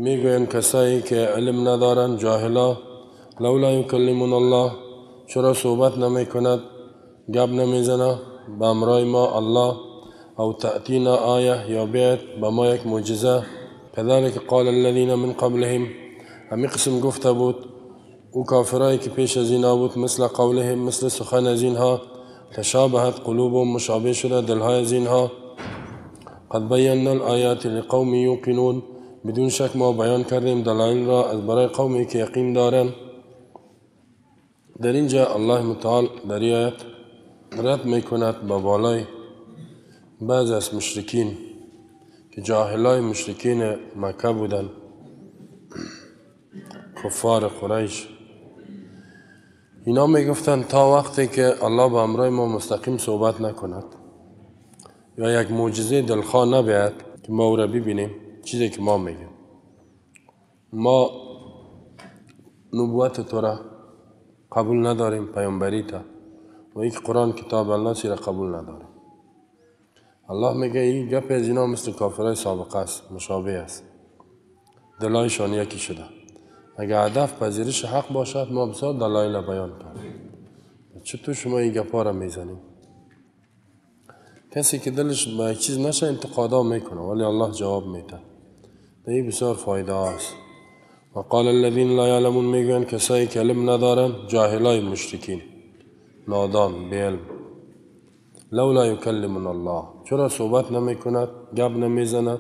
میگوین کسایی که علم ندارن، جاهلا، لولا یکلمون الله، چرا صحبت نمی کند، گپ نمیزنه به امرای ما الله، او تأتینا آیه، یا بیاد به ما یک معجزه. كذلك قال الذين من قبلهم، همی قسم گفته بود او کافرایی که پیش از اینا بود، مثل قولهم، مثل سخن از اینها، تشابهت قلوبهم، مشابه شده دلهای از اینها. قد بینا الآیات لقوم یوقنون، بدون شک ما بیان کردیم دلایل را از برای قومی که یقین دارند. در اینجا الله متعال در آیت رد میکند به بالای بعض از مشرکین که جاهلای مشرکین مکه بودند، کفار قریش. اینا میگفتند تا وقتی که الله به امرای ما مستقیم صحبت نکند یا یک معجزه دلخواه نبیاد که ما او را ببینیم، چیزی که ما میگیم، ما نبوت تو را قبول نداریم، پیامبری تا و یک قرآن کتاب الله سی را قبول نداریم. الله میگه این گپ از اینا مثل کافرای سابقه است، مشابه است، دلایشان یکی شده. اگر هدف پذیرش حق باشد ما بسیار دلایل بیان کردیم، چطور شما این گپا را میزنیم؟ کسی که دلش به چیز نشه انتقادا میکنه، ولی الله جواب میده. این بسیار فایده است. و قال الذین لا یعلمون، میگویند کسایی که علم ندارن، جاهلای مشرکین، نادان، بی علم، لولا یکلمنا الله، چرا صحبت نمیکند، گپ نمیزند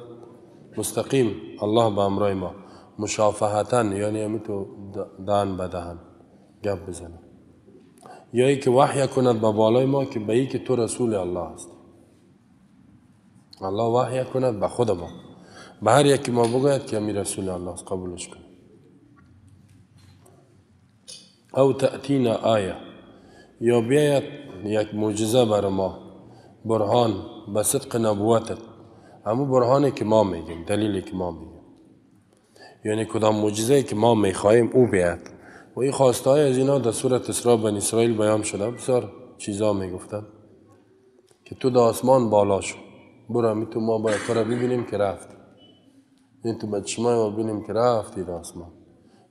مستقیم الله به امرای ما، مشافهتا، یعنی همی تو دهن به دهن گپ بزنه، یا ای که وحی کند به بالای ما که به ای که تو رسول الله است. الله وحی کند به خود ما، به هر یکی ما بگوید که همی رسول الله است، قبولش کن. او تأتینا آیه، یا بیاید یک معجزه بر ما، برهان به صدق نبوتت، همون برهانی که ما میگیم، دلیلی که ما میگیم، یعنی کدام معجزه که ما میخواهیم او بیاد. و این خواسته های از اینا در سورة اسراء بنی اسرائیل بیان شده. بسیار چیزا میگفتن که تو در آسمان بالا شو، برو می تو ما باید تو را ببینیم که رفت، این تو به چشمای ما ببینیم که رفتی در آسمان.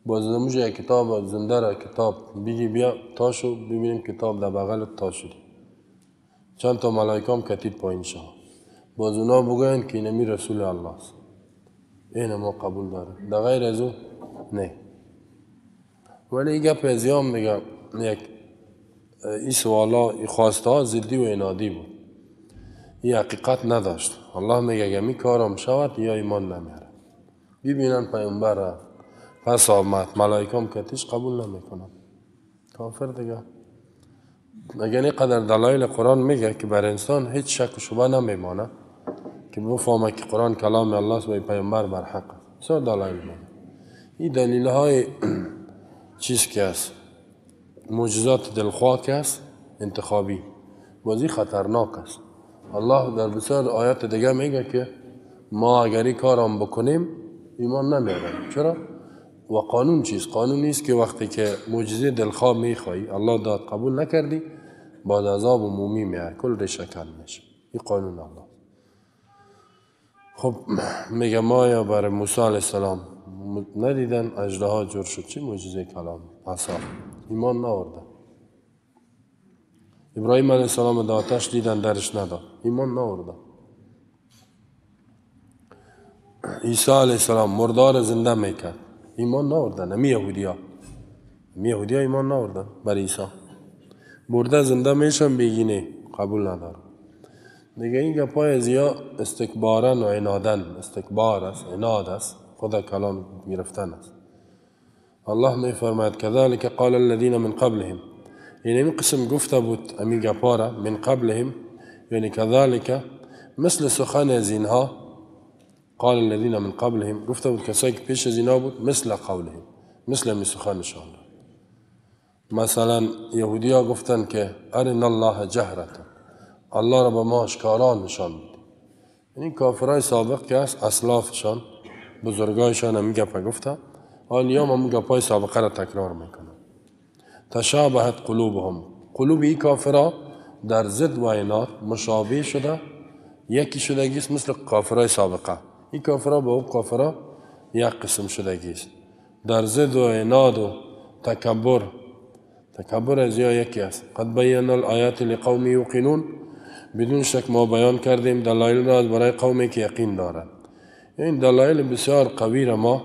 باز نموشه یک کتاب زنده را کتاب بگی بیا تا شو ببینیم کتاب در بغل تا شدی، چند تا ملائکه هم کتید پایین شد. باز اونا بگویند که اینمی رسول الله است، این ما قبول داره، در غیر از او نه. ولی این گپ از یام میگم یک این سوالا، این خواسته ها ضدی و عنادی بود، این حقیقت نداشت. الله میگه اگه می کارم شود یا ایمان نمیاره، ببینن پیامبر رفت پس آمد، ملائکه هم کتیش قبول نمیکنن، کافر دیگه. اگر اینقدر دلایل قرآن میگه که بر انسان هیچ شک و شبه نمیمانه که بفهمه که قرآن کلام الله است و پیامبر بر حق است، بسیار دلایل میگه. این دلیل های چیز که است، معجزات دلخواه که است، انتخابی، بازی خطرناک است. الله در بسیار آیات دیگه میگه که ما اگر این کارم بکنیم ایمان نمیارن. چرا؟ و قانون چیست؟ قانون نیست که وقتی که معجزه دلخواه میخوایی الله داد قبول نکردی، بعد عذاب عمومی میاد، کل ریشه کن میشه. این قانون الله. خب میگه ما یا برای موسی علیه السلام ندیدن اژدها جور شد، چه معجزه کلام عصا، ایمان نآوردن. ابراهیم علیه السلام در آتش دیدن درش نداد، ایمان نآوردن. عیسی علیه السلام مردار زنده میکرد، ایمان نآوردن. همی یهودیا، همی یهودیا ایمان نآوردن بر عیسی. مرده زنده میشن بگینه قبول ندارن دیگه. این گپای زیا استکبارن و عنادن، استکبار است، عناد است، خدا کلام گرفتن است. الله میفرماید كذلك قال الذين من قبلهم، یعنی این قسم گفته بود همین گپا من قبلهم، یعنی كذلك مثل سخن از اینها، قال الذين من قبلهم گفته بود کسایی که پیش از اینا بود، مثل قولهم، مثل می سخنشان. مثلا یهودی ها گفتن که ارنا الله جهرة، الله را به ما اشکارا نشان بده. یعنی کافرای سابق که است، اسلافشان، بزرگایشان هم گپا گفتن، حالی هم گپای سابقه را تکرار میکنن. تشابهت قلوبهم، قلوب این کافرا در ضد و عناد مشابه شده، یکی شدگی است مثل کافرای سابقه. این کافرا با او کافرا یک قسم شدگی است. در ضد و عناد و تکبر، تکبر از یا یکی است. قد بینا الآیات لقوم یوقنون، بدون شک ما بیان کردیم دلایل را برای قومی که یقین دارند. این دلایل بسیار قوی را ما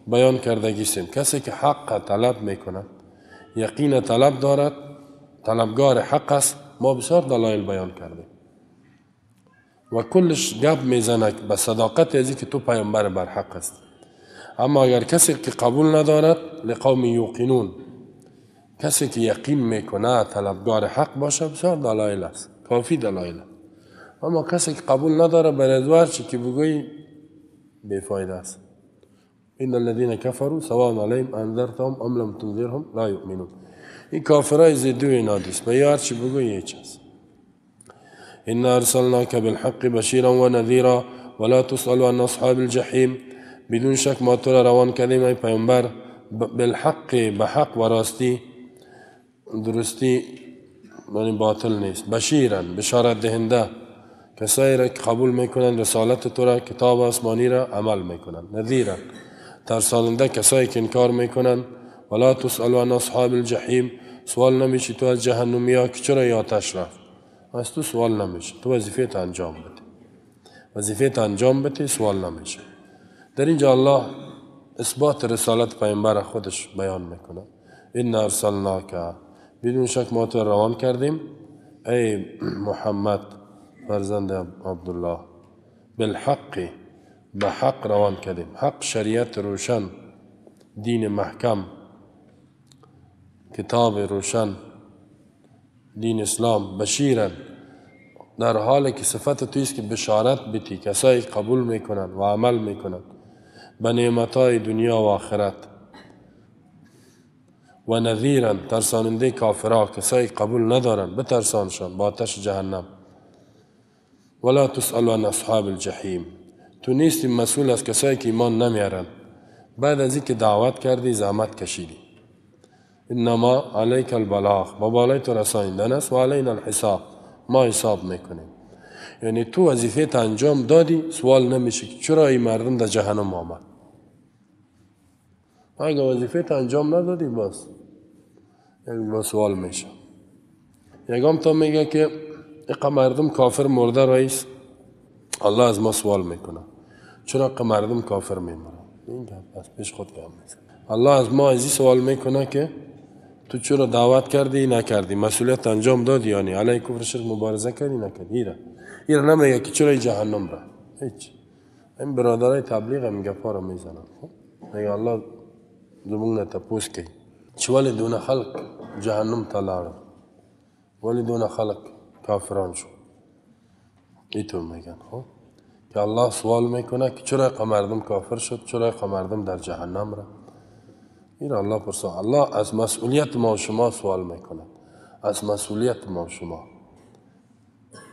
بیان کردگیستیم. کسی که حق طلب میکند، یقین طلب دارد، طلبگار حق است، ما بسیار دلایل بیان کردیم و کلش گپ میزنه به صداقت ازی که تو پیامبر بر حق است. اما اگر کسی که قبول ندارد، لقوم یوقنون، کسی که یقین میکنه طلبگار حق باشه، بسیار دلایل است، کافی دلایل. اما کسی که قبول نداره، بر از چی که بگویی بیفایده است. ان الذين كفروا سواء عليهم انذرتهم ام لم تنذرهم لا يؤمنون. این کافرای زدو عنادیست، به هر چی بگویی هیچ است. انا ارسلناك بالحق بشیرا و نذیرا ولا تسأل عن اصحاب الجحیم. بدون شک ما تو را روان کردیم ای پیامبر، بالحق، به حق و راستی، درستی یعنی باطل نیست. بشیرا، بشارت دهنده، کسایی را که قبول میکنند رسالت تو را، کتاب آسمانی را عمل میکنند. نذیرا، ترساننده کسایی که انکار میکنند. ولا تسأل عن اصحاب الجحیم، سوال نمیشی تو از جهنمیا که چرا آتش رفت، از تو سوال نمیشه، تو وظیفه انجام بده، وظیفه انجام بده، سوال نمیشه. در اینجا الله اثبات رسالت پیامبر خودش بیان میکنه. ان ارسلناک، بدون شک ما تو روان کردیم ای محمد فرزند عبدالله، بالحق، به حق روان کردیم. حق شریعت روشن، دین محکم، کتاب روشن، دین اسلام. بشیرا، در حال که صفت تویست که بشارت بتی کسایی قبول میکنن و عمل میکنن به نعمتهای دنیا و آخرت. و نذیرا، ترساننده کافرا، کسایی قبول ندارن بترسانشان با آتش جهنم. ولا تسأل عن اصحاب الجحیم، تو نیستی مسئول از کسایی که ایمان نمیارن. بعد از اینکه دعوت کردی، زحمت کشیدی. انما علیک البلاغ، با بالای تو رسانیدن است. و علینا الحساب، ما حساب میکنیم. یعنی تو وظیفه انجام دادی، سوال نمیشه که چرا این مردم در جهنم آمد. اگه وظیفه انجام ندادی، باز یک با سوال میشه. یکم تا میگه که اقا مردم کافر مرده رئیس، الله از ما سوال میکنه چرا اقا مردم کافر میمرن. این گپ از پیش خود گپ میزنه. الله از ما از این سوال میکنه که تو چرا دعوت کردی نکردی، مسئولیت انجام دادی، یعنی علیه کفر شرک مبارزه کردی نکردی. ایره نمیگه که چرا جهنم را، هیچ. این برادرای تبلیغ هم گپا رو میزنن. خب میگه الله زمونږ نه تپوس کوي چې ولې دونه خلق جهنم ته لاړل، ولې دونه خلق کافران شو. اینطور میگن. خب که الله سوال میکنه که چرا اینقدر مردم کافر شد، چرا اینقدر مردم در جهنم را. این الله پرسان. الله از مسئولیت ما و شما سوال میکنه، از مسئولیت ما و شما.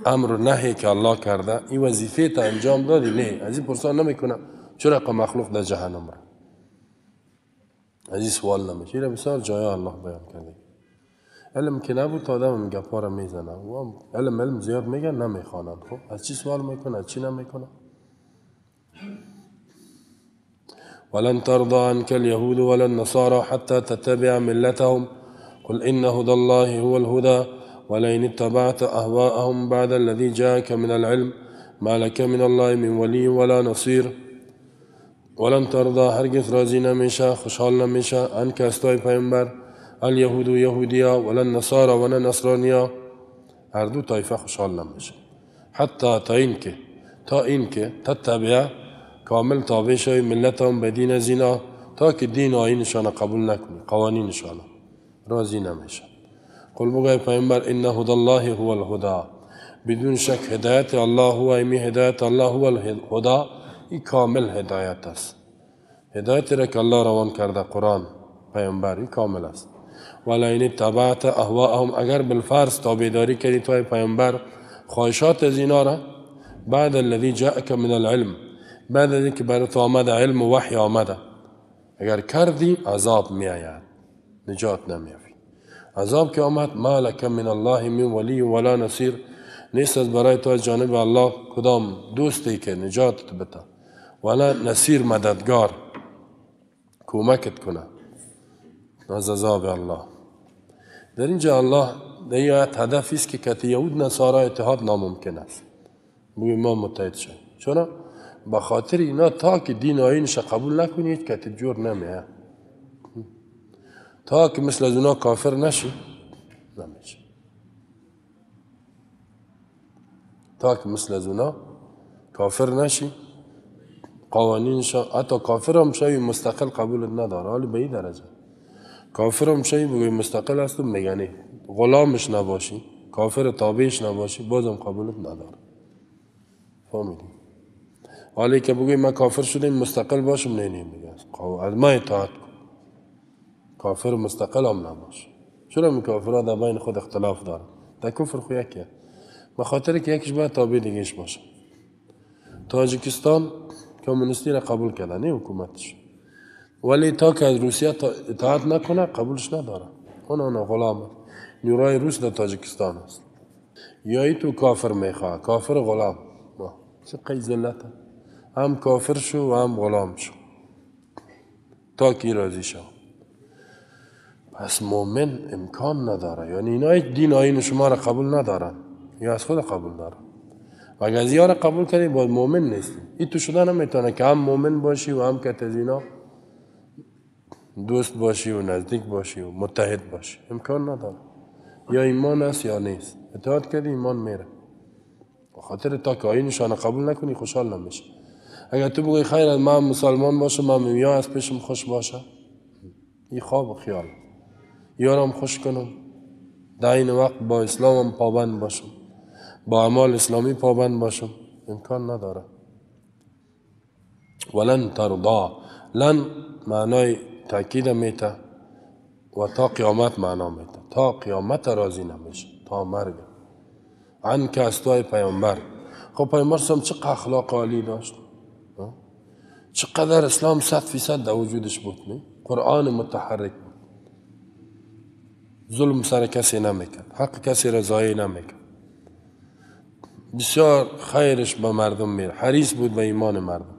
امر و نهی که الله کرده، این وظیفه تا انجام دادی نه، از این پرسان نمیکنه چرا اینقدر مخلوق در جهنم را. از این سوال نمیشه. این بسیار جای الله بیان کرده. علم که نبود تا آدم گپا را میزنه. علم زیاد میگن نمیخوانند. خب از چی سوال میکنه، از چی نمیکنه؟ ولن ترضى عنك اليهود ولا النصارى حتى تتبع ملتهم قل إن هدى الله هو الهدى ولئن اتبعت أهواءهم بعد الذي جاءك من العلم ما لك من الله من ولي ولا نصير. ولن ترضى، هرگز راضی نمیشه، خوشحال نمیشه، عنك از تو ای پیامبر، اليهود یهودیا، ولا النصارى ولا نصرانیا، هر دو طایفه خوشحال نمیشه. حتی تا اینکه تتبع، کامل تابع شوی، ملتهم به دین زینا، تا که دین آیینشان قبول نکنی، قوانینشان راضی نمیشه. قل بگو ای پیامبر ان هدى الله هو الهدى، بدون شک هدایت الله هو، ایمی هدایت الله هو الهدى، این کامل هدایت است. هدایت را که الله روان کرده، قرآن، پیامبر، این کامل است. ولئن اتبعت اهواءهم، اگر بالفرض تابعداری کردی تو ای پیامبر خواهشات از اینا را، بعد الذي جاءك من العلم، بعد از اینکه برای تو آمده علم و وحی آمده، اگر کردی عذاب می آید، نجات نمیافی. عذاب که آمد، ما لک من الله من ولی ولا نصیر، نیست از برای تو از جانب الله کدام دوستی که نجات بده، ولا نصیر مددگار. کمکت کنه از عذاب الله. در اینجا الله در این آیت هدف است که کتی یهود نصارا اتحاد ناممکن است. بگوی ما متحد شد. چرا؟ به خاطر اینا تا که دین آیینش قبول نکنید کتی جور نمیه. تا که مثل از اونا کافر نشی نمیشه. تا که مثل از اونا کافر نشی قوانینش، حتی کافر هم شوی مستقل قبولت نداره. حالی به این درجه کافر هم شوی بگوی مستقل هستم میگنی غلامش نباشی، کافر تابعش نباشی، بازم قبولت نداره. فهمیدی؟ حالی که بگوی من کافر شدیم مستقل باشم، نه نه میگه از ما اطاعت کن، کافر مستقل هم نباش. چرا می کافرها در بین خود اختلاف دارن؟ در کفر خو یکیه، به خاطر که یکیش باید تابع دیگهش باشه. تاجیکستان کمونیستی را قبول کرده، نه حکومتش، ولی تا که از روسیه اطاعت نکنه قبولش نداره. اون غلام نیروی روس در تاجیکستان است. یا ای تو کافر میخواه، کافر غلام، چه قید ذلته، هم کافر شو و هم غلام شو تا کی راضی شو. پس مؤمن امکان نداره، یعنی اینا دین آیین شما را قبول ندارن یا از خود قبول دارن. و اگر از یار قبول کردی باید مؤمن نیستی. این تو شده نمیتونه که هم مؤمن باشی و هم که از اینا دوست باشی و نزدیک باشی و متحد باشی. امکان نداره. یا ایمان است یا نیست. اطاعت کردی ایمان میره. به خاطر تا که آیینشان قبول نکنی خوشحال نمیشه. اگر تو بگوی خیر من مسلمان باشم، من یا از پیشم خوش باشه، این خواب و خیال. یارم خوش کنم، در این وقت با اسلامم پابند باشم، با اعمال اسلامی پابند باشم، امکان نداره. ولن ترضا، لن معنای تاکید میته و تا قیامت معنا میته، تا قیامت راضی نمیشه، تا مرگ. عنک از توی پیامبر. خب پیامبر سم چه اخلاق عالی داشت، چقدر اسلام 100% در وجودش بود، نه؟ قرآن متحرک بود، ظلم سر کسی نمیکرد، حق کسی را ضایع نمیکرد، بسیار خیرش به مردم میره، حریص بود به ایمان مردم.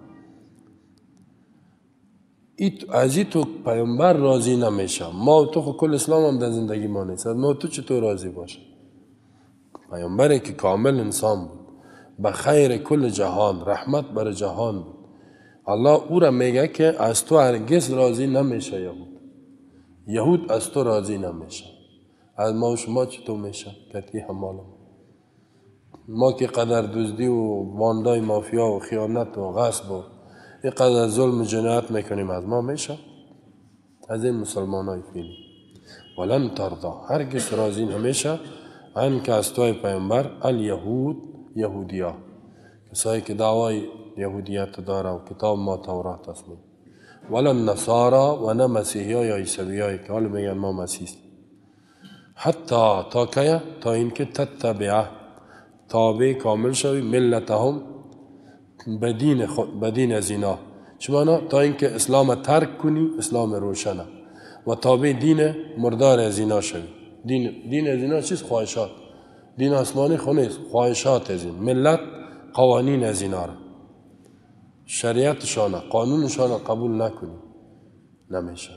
از این تو پیامبر راضی نمیشه. ما و تو خو کل اسلام هم در زندگی ما نیست، ما و تو چطور راضی باشه؟ پیامبری که کامل انسان بود، به خیر کل جهان، رحمت بر جهان بود، الله او را میگه که از تو هرگز راضی نمیشه یهود. یهود از تو راضی نمیشه. از ما و شما چطور میشه؟ کتی همال ما که قدر دزدی و باندای مافیا و خیانت و غصب و اینقدر ظلم و جنایت میکنیم، از ما میشه؟ از این مسلمان های فیلی. ولن ترضا، هرگز راضی نمیشه عنک از توی پیامبر الیهود، یهودیا، کسایی که دعوای یهودیت داره و کتاب ما تورات است. ولا النصارا و نه مسیحی ها یا عیسوی های که حالا میگن ما مسیح. حتی تا که تا اینکه تتبعه، تابع کامل شوی ملتهم، بدین خود، بدین از اینا. چه معنا؟ تا اینکه اسلام ترک کنی، اسلام روشنه، و تابع دین مردار از اینا شوی. دین از اینا چیز؟ خواهشات. دین آسمانی خو نیست، خواهشات از این ملت، قوانین از اینا را، شریعتشان، قانونشان قبول نکنی نمیشن.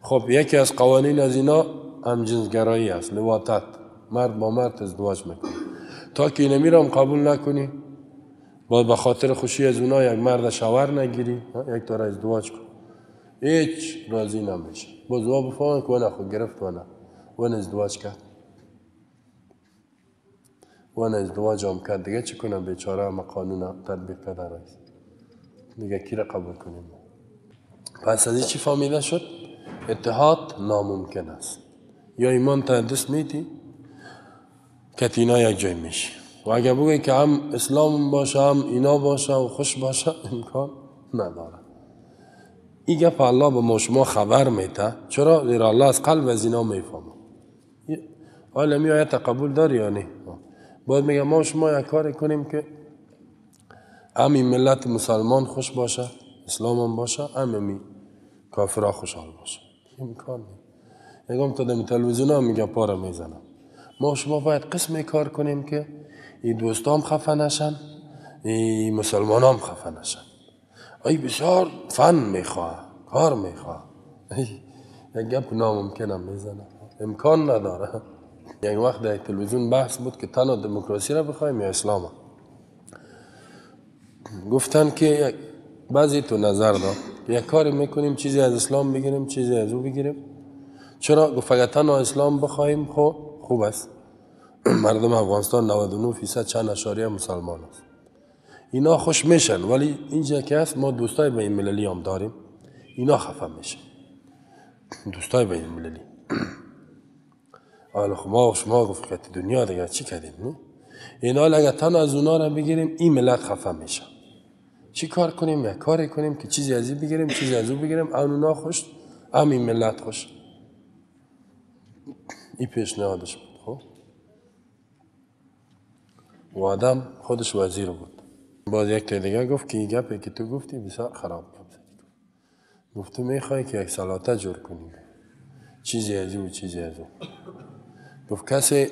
خب یکی از قوانین از اینا همجنسگرایی است، لواطت، مرد با مرد ازدواج میکنه. تا که اینمی را هم قبول نکنی، باید به خاطر خوشی از اونا یک مرد شوهر نگیری، یک تا را ازدواج کن، هیچ راضی نمیشه. باز او بفهمن که نه خود گرفت و نه و ازدواج کرد و نه ازدواج هم کرد، دیگه چی کنم بیچاره؟ هم قانون تطبیق کرده رئیس، دیگه کی را قبول کنیم؟ پس از این چی فهمیده شد؟ اتحاد ناممکن است. یا ایمان تا دست میتی که اینا یک جای میشه، و اگر بگوی که هم اسلام باشه هم اینا باشه و خوش باشه، امکان نداره. این گپ الله به ما شما خبر میته. چرا؟ زیرا الله از قلب از اینا میفهمه. حالا می آیت قبول داری یا نه؟ باید میگم ما شما یک کاری کنیم که هم این ملت مسلمان خوش باشه، اسلام هم باشه، هم این کافرها خوشحال باشه. امکان نیست. یکم تا دم تلویزیون هم میگه پاره میزنم. ما شما باید قسمی کار کنیم که این دوستام خفه نشن، این مسلمان هم خفه نشن. ای بسیار فن میخواه، کار میخواه. یک گپ ناممکن هم میزنه، امکان نداره. یک وقت در تلویزیون بحث بود که تنها دموکراسی را بخوایم یا اسلام. گفتن که بعضی تو نظر داد یک کاری میکنیم، چیزی از اسلام بگیریم، چیزی از او بگیریم. چرا؟ گفت اگر تنها اسلام بخوایم خب خوب است. مردم افغانستان 99% چند اشاریه مسلمان است، اینا خوش میشن. ولی اینجا که هست ما دوستای بین المللی هم داریم، اینا خفه میشن، دوستای بین المللی. حالا ما و شما گفت که دنیا دیگه چی کردیم؟ نه؟ اینا اگر تنها از اونا را بگیریم این ملت خفه میشه. چی کار کنیم؟ یک کاری کنیم که چیزی از این بگیریم، چیزی از او بگیریم، اونا خوش، هم این ملت خوش. این پیشنهادش بود. خب و آدم خودش وزیر بود. باز یک تا دیگه گفت که این گپی که تو گفتی بسیار خراب گپ زدی. گفت تو میخوای که یک سلاطه جور کنی، چیزی از او چیزی از او. گفت کسی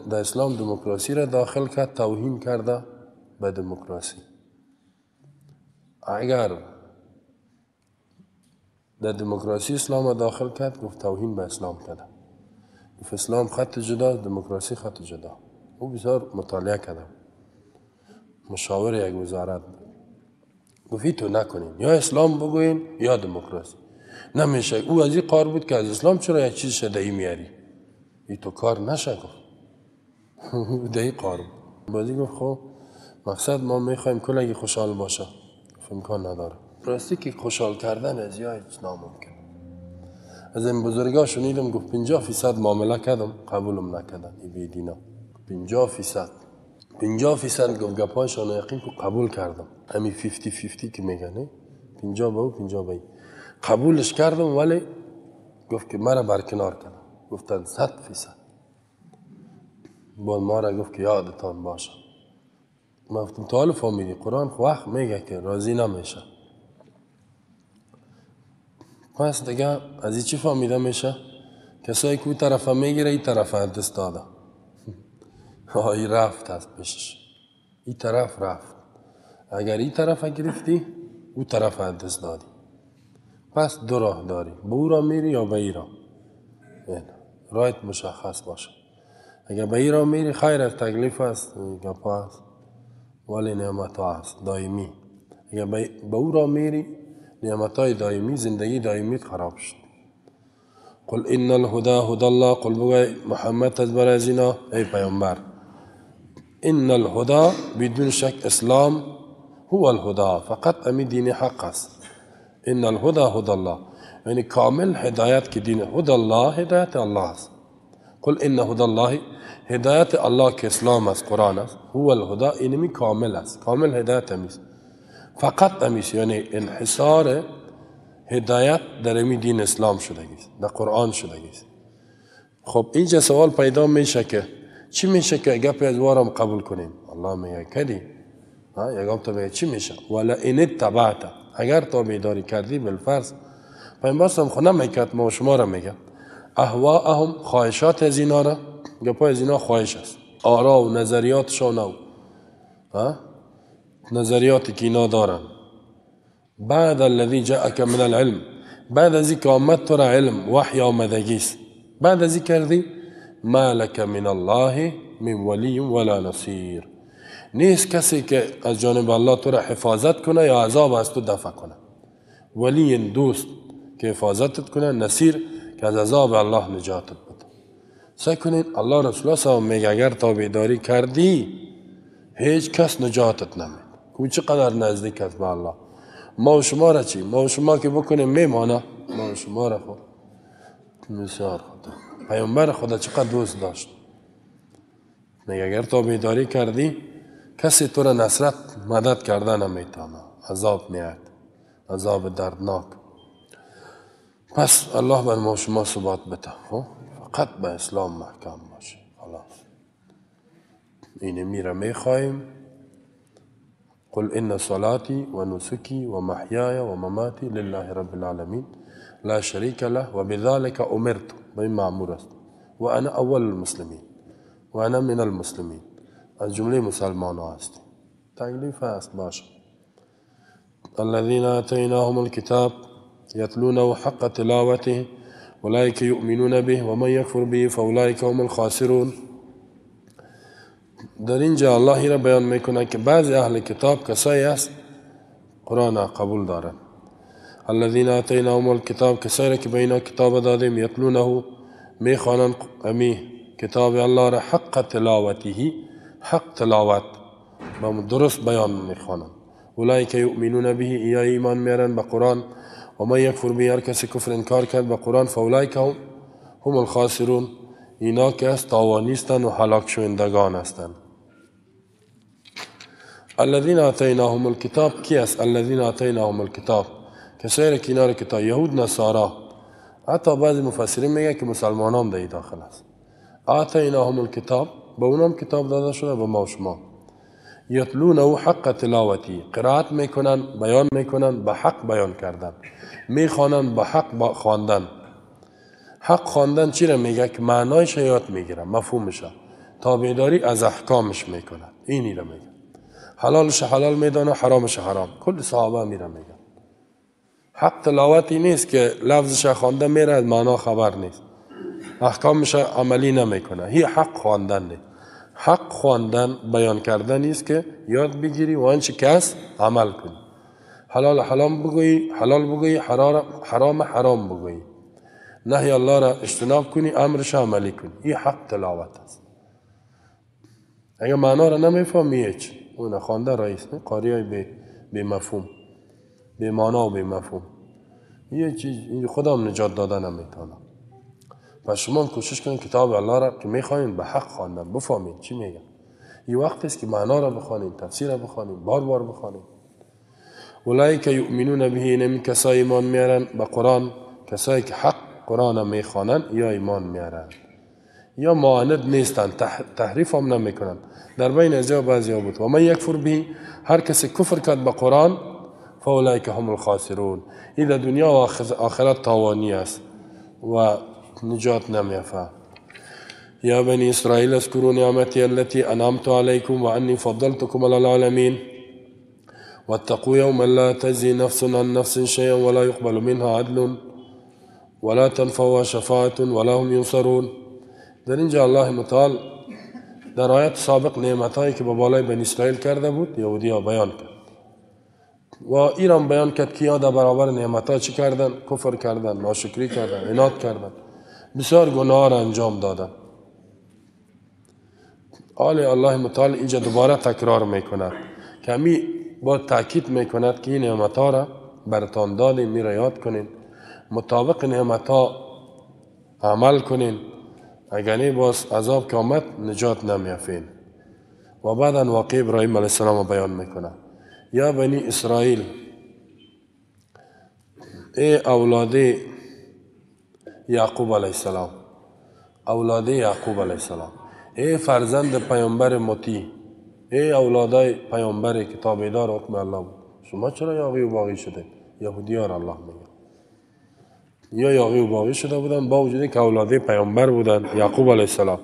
در اسلام دموکراسی را داخل کرد، توهین کرده به دموکراسی. اگر در دموکراسی اسلام را داخل کرد، گفت توهین به اسلام کرده. گفت اسلام خط جدا، دموکراسی خط جدا. او بسیار مطالعه کرده، مشاور یک وزارت بود. گفت تو نکنین، یا اسلام بگوین یا دموکراسی. نمیشه. او از این قار بود که از اسلام چرا یک چیز شده ای میاری؟ ای تو کار نشه. گفت ده ای قار بود. بازی گفت خب مقصد ما میخوایم کلگی خوشحال باشه. امکان نداره. راستی که خوشحال کردن از یا هیچ ناممکن. از این بزرگا شنیدم گفت 50% معامله کردم قبولم نکردن. ای بی دینا 50% 50% گفت گپایشان یقین که قبول کردم. همین 50-50 که میگن، 50 به او 50 به ای. قبولش کردم ولی گفت که مرا برکنار کردم. گفتن 100%. باز ما را گفت که یادتان باشه. ما گفتم تا حالا فهمیدی قرآن خو وقت میگه که راضی نمیشه. پس دیگه از این چی فهمیده میشه؟ کسایی که او طرفه میگیره این طرفه دست داده. این رفت از پیشش، این طرف رفت. اگر این طرف گرفتی او طرف دست دادی. پس دو راه داری، به او را میری یا به ای را. رایت مشخص باشه. اگر به ای را میری خیر است، تکلیف است، گپا است، ولی نعمت ها است دائمی. اگر به او را میری نعمت های دائمی، زندگی دائمی خراب شد. قل ان الهدى هدى الله. قل بگوی محمد از برای از اینا ای پیامبر، ان الهدى بدون شک اسلام هو الهدى، فقط امی دین حق است. ان الهدى هدى الله، یعنی کامل هدایت که دین هدى الله هدایت الله است. قل ان هدى الله، هدایت الله که اسلام است، قرآن است، هو الهدى اینمی کامل است، کامل هدایت امیست، فقط امیست. یعنی انحصار هدایت در امی دین اسلام شدگی است، در قرآن شدگی است. خب اینجا سوال پیدا میشه که چی میشه که گپی از وارم قبول کنیم؟ الله میگه کدی یکم تو میگه چی میشه؟ ولا ان اتبعت، اگر تابعداری کردی بالفرض. پیامبر صلی الله علیه و ما شما را میگه اهواهم، خواهشات از اینا را، گپای از اینا خواهش است، آرا و نظریاتشان و نظریاتی که اینا دارن. بعد الذي جاءك من العلم، بعد از اینکه آمد تو را علم، وحی آمدگی است، بعد از این کردی ما لك من الله من ولی ولا نصیر، نیست کسی که از جانب الله تو را حفاظت کنه یا عذاب از تو دفع کنه. ولی دوست که حفاظتت کنه، نصیر که از عذاب الله نجاتت بده. سعی کنید الله رسول الله صلی میگه اگر تابعداری کردی هیچ کس نجاتت نمیده. کو چقدر نزدیک است به الله. ما و شما را چی؟ ما و شما که بکنیم میمانه. ما و شما را خود بسیار خدا پیامبر خدا چقدر دوست داشت. میگه اگر تابعداری کردی کسی تو را نصرت مدد کرده نمیتونه، عذاب میاد، عذاب دردناک. پس الله بر ما شما ثبات بده، فقط به اسلام محکم باشه. خلاص اینه میره میخوایم. قل ان صلاتي ونسكي ومحياي ومماتي لله رب العالمين لا شريك له وبذلك امرت، به این مأمور است، وانا اول المسلمین وانا من المسلمین، از جمله مسلمان ها هستیم. تکلیف است باشه. الذين آتیناهم الكتاب، یتلونه حق تلاوته اولئک یؤمنون به و من یکفر به فاولئک هم الخاسرون. در اینجا الله را بیان میکنه که بعضی اهل کتاب کسایی است قرآن قبول دارند. الذين آتیناهم الکتاب، کسایی را که به اینا کتاب دادیم، یتلونه میخوانند امی کتاب الله را حق تلاوته، حق تلاوت درست بیان میخوانند. اولئک یؤمنون به، یا ایمان میارن به قرآن. و من یکفر به، هر کسی کفر انکار کرد به قرآن، فاولئک هم الخاسرون، اینا که از تاوانیستند و هلاک شوندگان هستند. الذين آتیناهم الکتاب کی است؟ الذين آتیناهم الکتاب کسایی را که اینا را کتاب، یهود نصارا، حتی بعضی مفسرین میگه که مسلمانان در داخل است. آتیناهم الکتاب، به اونام کتاب داده شده، به ما و شما. یتلونه حق تلاوتی، قرائت میکنن، بیان میکنن، به حق بیان کردن، میخوانن، به حق خواندن. حق خواندن چی را میگه؟ که معنایش یاد میگیره، مفهومش، تابعداری از احکامش میکنه، اینی را میگه. حلالش حلال میدانه، حرامش حرام. کل صحابه میره میگه. حق تلاوتی نیست که لفظش خوانده میره، از معنا خبر نیست، احکامش عملی نمیکنه. هی حق خواندن نیست. حق خواندن بیان کردن نیست که یاد بگیری و آنچه که هست عمل کنی. حلال حلال بگویی، حلال بگویی، حرام حرام بگویی، نهی الله را اجتناب کنی، امرش عملی کنی. این حق تلاوت است. اگر معنا را نمیفهمی هیچ، اون خوانده رئیس نه، قاری های بی مفهوم، بی معنا و بی مفهوم، یه چیز خودم نجات داده نمیتونم. پس شما کوشش کنید کتاب الله را که میخواین به حق خواندن بفهمید چی میگه. یه وقت است که معنا را بخوانید، تفسیر را بخوانید، بار بار بخوانید. اولئک یؤمنون به، اینم کسایی ایمان میارن به قرآن، کسایی که حق قرآن میخوانن یا ایمان میارن یا معاند نیستن، تحریف هم نمیکنن. در بین ازیا بعضی بود. و من یکفر به، هر کسی کفر کرد به قرآن، فاولئک هم الخاسرون. این در دنیا و آخرت تاوانی است و نجات نمیافه. یا بنی اسرائیل اذکروا نعمتی التي انعمت علیکم وانی فضلتکم علی العالمین واتقوا یوما لا تجزی نفس عن نفس شیئا ولا يقبل منها عدل ولا تنفعها شفاعة ولا هم ینصرون. در اینجا الله متعال در آیت سابق نعمتهایی که به بالای بنی اسرائیل کرده بود یهودی ها بیان کرد و ایران بیان کرد که یا در برابر نعمتها چی کردن؟ کفر کردن، ناشکری کردن، عناد کردن، بسیار گناه را انجام دادن. آل الله متعال اینجا دوباره تکرار میکند که همی با تاکید میکند که این نعمتها را برتان دادیم، می را یاد کنین، مطابق نعمتها عمل کنین، اگر نه باز عذاب که آمد نجات نمیافین. و بعدا واقع ابراهیم علیه السلام بیان میکنه. یا بنی اسرائیل، ای اولاد یعقوب علیه السلام، اولاد یعقوب علیه السلام، ای فرزند پیامبر مطیع، ای اولادای پیامبر که تابعدار حکم الله بود، شما چرا یاغی و باغی شده؟ یهودی ها را الله میگه یا یاغی و باغی شده بودن با وجود که اولاد پیامبر بودن یعقوب علیه السلام.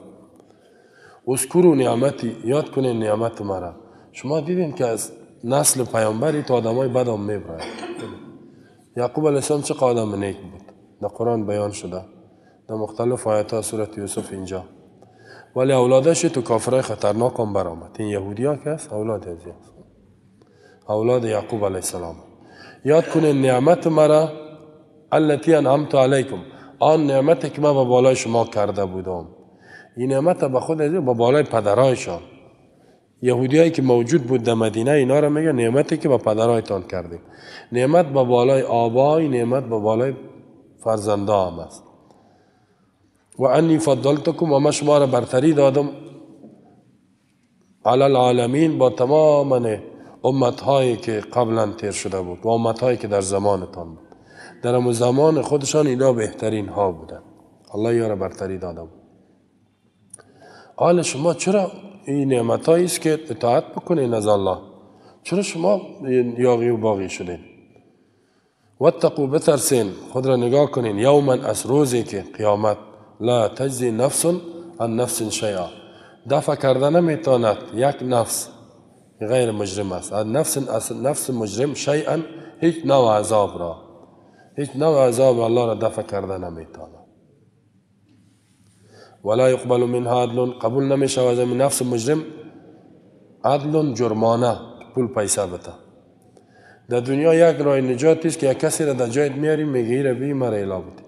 اذکروا نعمتی، یاد کنین نعمت مرا. شما دیدین که از نسل پیامبری تا آدمای بد هم میبرن. یعقوب علیه السلام چه آدم نیک بود، در قرآن بیان شده در مختلف آیات ها، سورة یوسف اینجا. ولی اولادش تو کافرای خطرناک هم برآمد. این یهودی ها که است اولاد از است، اولاد یعقوب علیه السلام. یاد کنین نعمت مرا التي انعمت علیکم، آن نعمتی که من به بالای شما کرده بودم. این نعمت به خود از به بالای پدرایشان، یهودیایی که موجود بود در مدینه، اینا را میگه نعمتی که به پدرایتان کردیم. نعمت به بالای آبای، نعمت به بالای فرزنده هم است. و انی فضلتکم، و ما شما را برتری دادم علی العالمین، با تمام امتهایی که قبلا تیر شده بود و امتهایی که در زمانتان بود. در اون زمان خودشان اینا بهترین ها بودن، الله یارا برتری داده بود. حال شما چرا این نعمتهایی است که اطاعت بکنین از الله، چرا شما یاغی و باغی شدین؟ واتقوا، بترسین، خود را نگاه کنین، یوما، از روزی که قیامت، لا تجزی نفس عن نفس شیئا، دفع کرده نمیتواند یک نفس غیر مجرم است، از نفس از نفس مجرم شیئا، هیچ نوع عذاب را. هیچ نوع عذاب الله را دفع کرده نمیتونه. ولا يقبل منها عدل، قبول نمیشه از نفس مجرم عدل جرمانه، پول پیسه بده. در دنیا یک راه نجات است که یک کسی را در جایت میاری میگه ایره بی مرا اعلا بده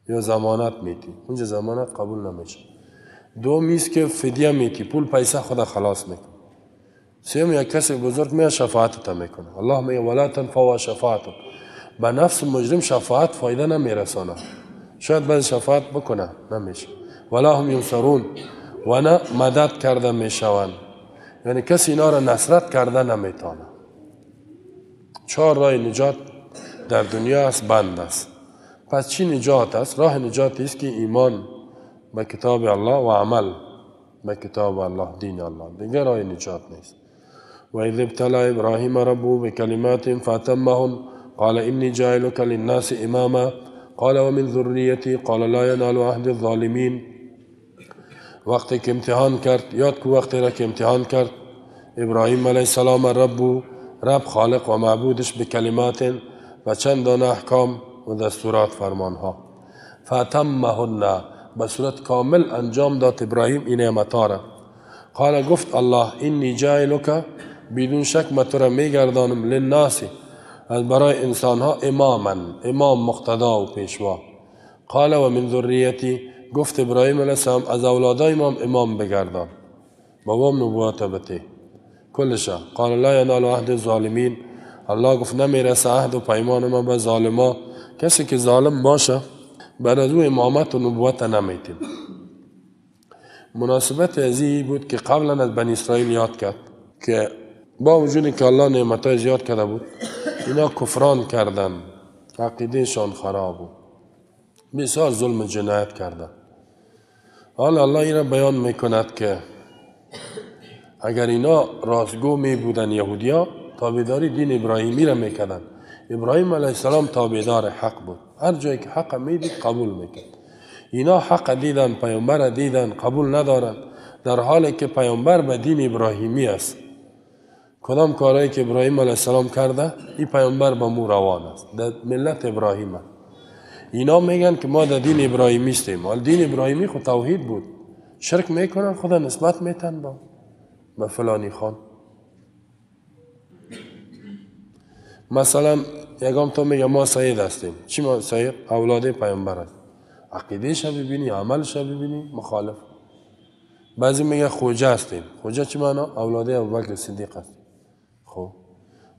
یا ضمانت میتی، اونجا ضمانت قبول نمیشه. دوم است که فدیه میتی، پول پیسه خدا خلاص میکنه. سوم یک کسی بزرگ میاد شفاعت تا میکنه. الله میگه ولا تنفع شفاعت، به نفس مجرم شفاعت فایده نمیرسانه، شاید بعض شفاعت بکنه نمیشه. ولا هم ینصرون، و نه مدد کرده میشوند، یعنی کسی اینا را نصرت کرده نمیتونه. چهار راه نجات در دنیا است، بند است. پس چی نجات است؟ راه نجات است که ایمان به کتاب الله و عمل به کتاب الله، دین الله، دیگر راه نجات نیست. و اذ ابتلى ابراهیم ربه بکلمات فاتمهن قال انی جاعلک للناس اماما قال ومن ذریتی قال لا ینال عهد الظالمین. وقتی که امتحان کرد، یاد کو وقتی را که امتحان کرد ابراهیم علیه السلام رب، رب خالق و معبودش، به کلمات و چند دانه احکام و دستورات فرمانها، فاتمهن، به صورت کامل انجام داد ابراهیم این نعمت‌ها را. قال گفت الله انی جاعلک، بدون شک من تو را میگردانم، للناس، از برای انسانها، اماما، امام مقتدا و پیشوا. قال و من ذریتی، گفت ابراهیم علیه السلام از اولادای امام امام بگردان، بابام نبوت بته کلشه. قال لا ینال عهد الظالمین، الله گفت نمیرسه عهد و پیمان ما به ظالما. کسی که ظالم باشه بعد از او امامت و نبوت نمیتیم. مناسبت از این بود که قبلا از بنی اسرائیل یاد کرد که با وجودی که الله نعمتای زیاد کرده بود، اینا کفران کردن، عقیدهشان خراب بود، بسیار ظلم و جنایت کردن. حالا الله این را بیان میکند که اگر اینا راستگو می بودن یهودیا، تابعداری دین ابراهیمی را میکردن. ابراهیم علیه السلام تابعدار حق بود، هر جایی که حق میدید قبول میکرد. اینا حق دیدن، پیامبر دیدن، قبول ندارن، در حالی که پیامبر به دین ابراهیمی است. کدام کارهایی که ابراهیم علیه السلام کرده، این پیامبر به مو روان است، در ملت ابراهیم است. اینا میگن که ما در دین ابراهیمی هستیم. حال دین ابراهیمی خود توحید بود، شرک میکنن، خدا نسبت میتن با به فلانی خان. مثلا یکم تو میگه ما سید هستیم. چی ما سید؟ اولاد پیامبر است. عقیده‌اش ببینی، عملش ببینی، مخالف. بعضی میگه خوجه هستیم. خوجه چی معنا؟ اولاد ابوبکر صدیق است. خب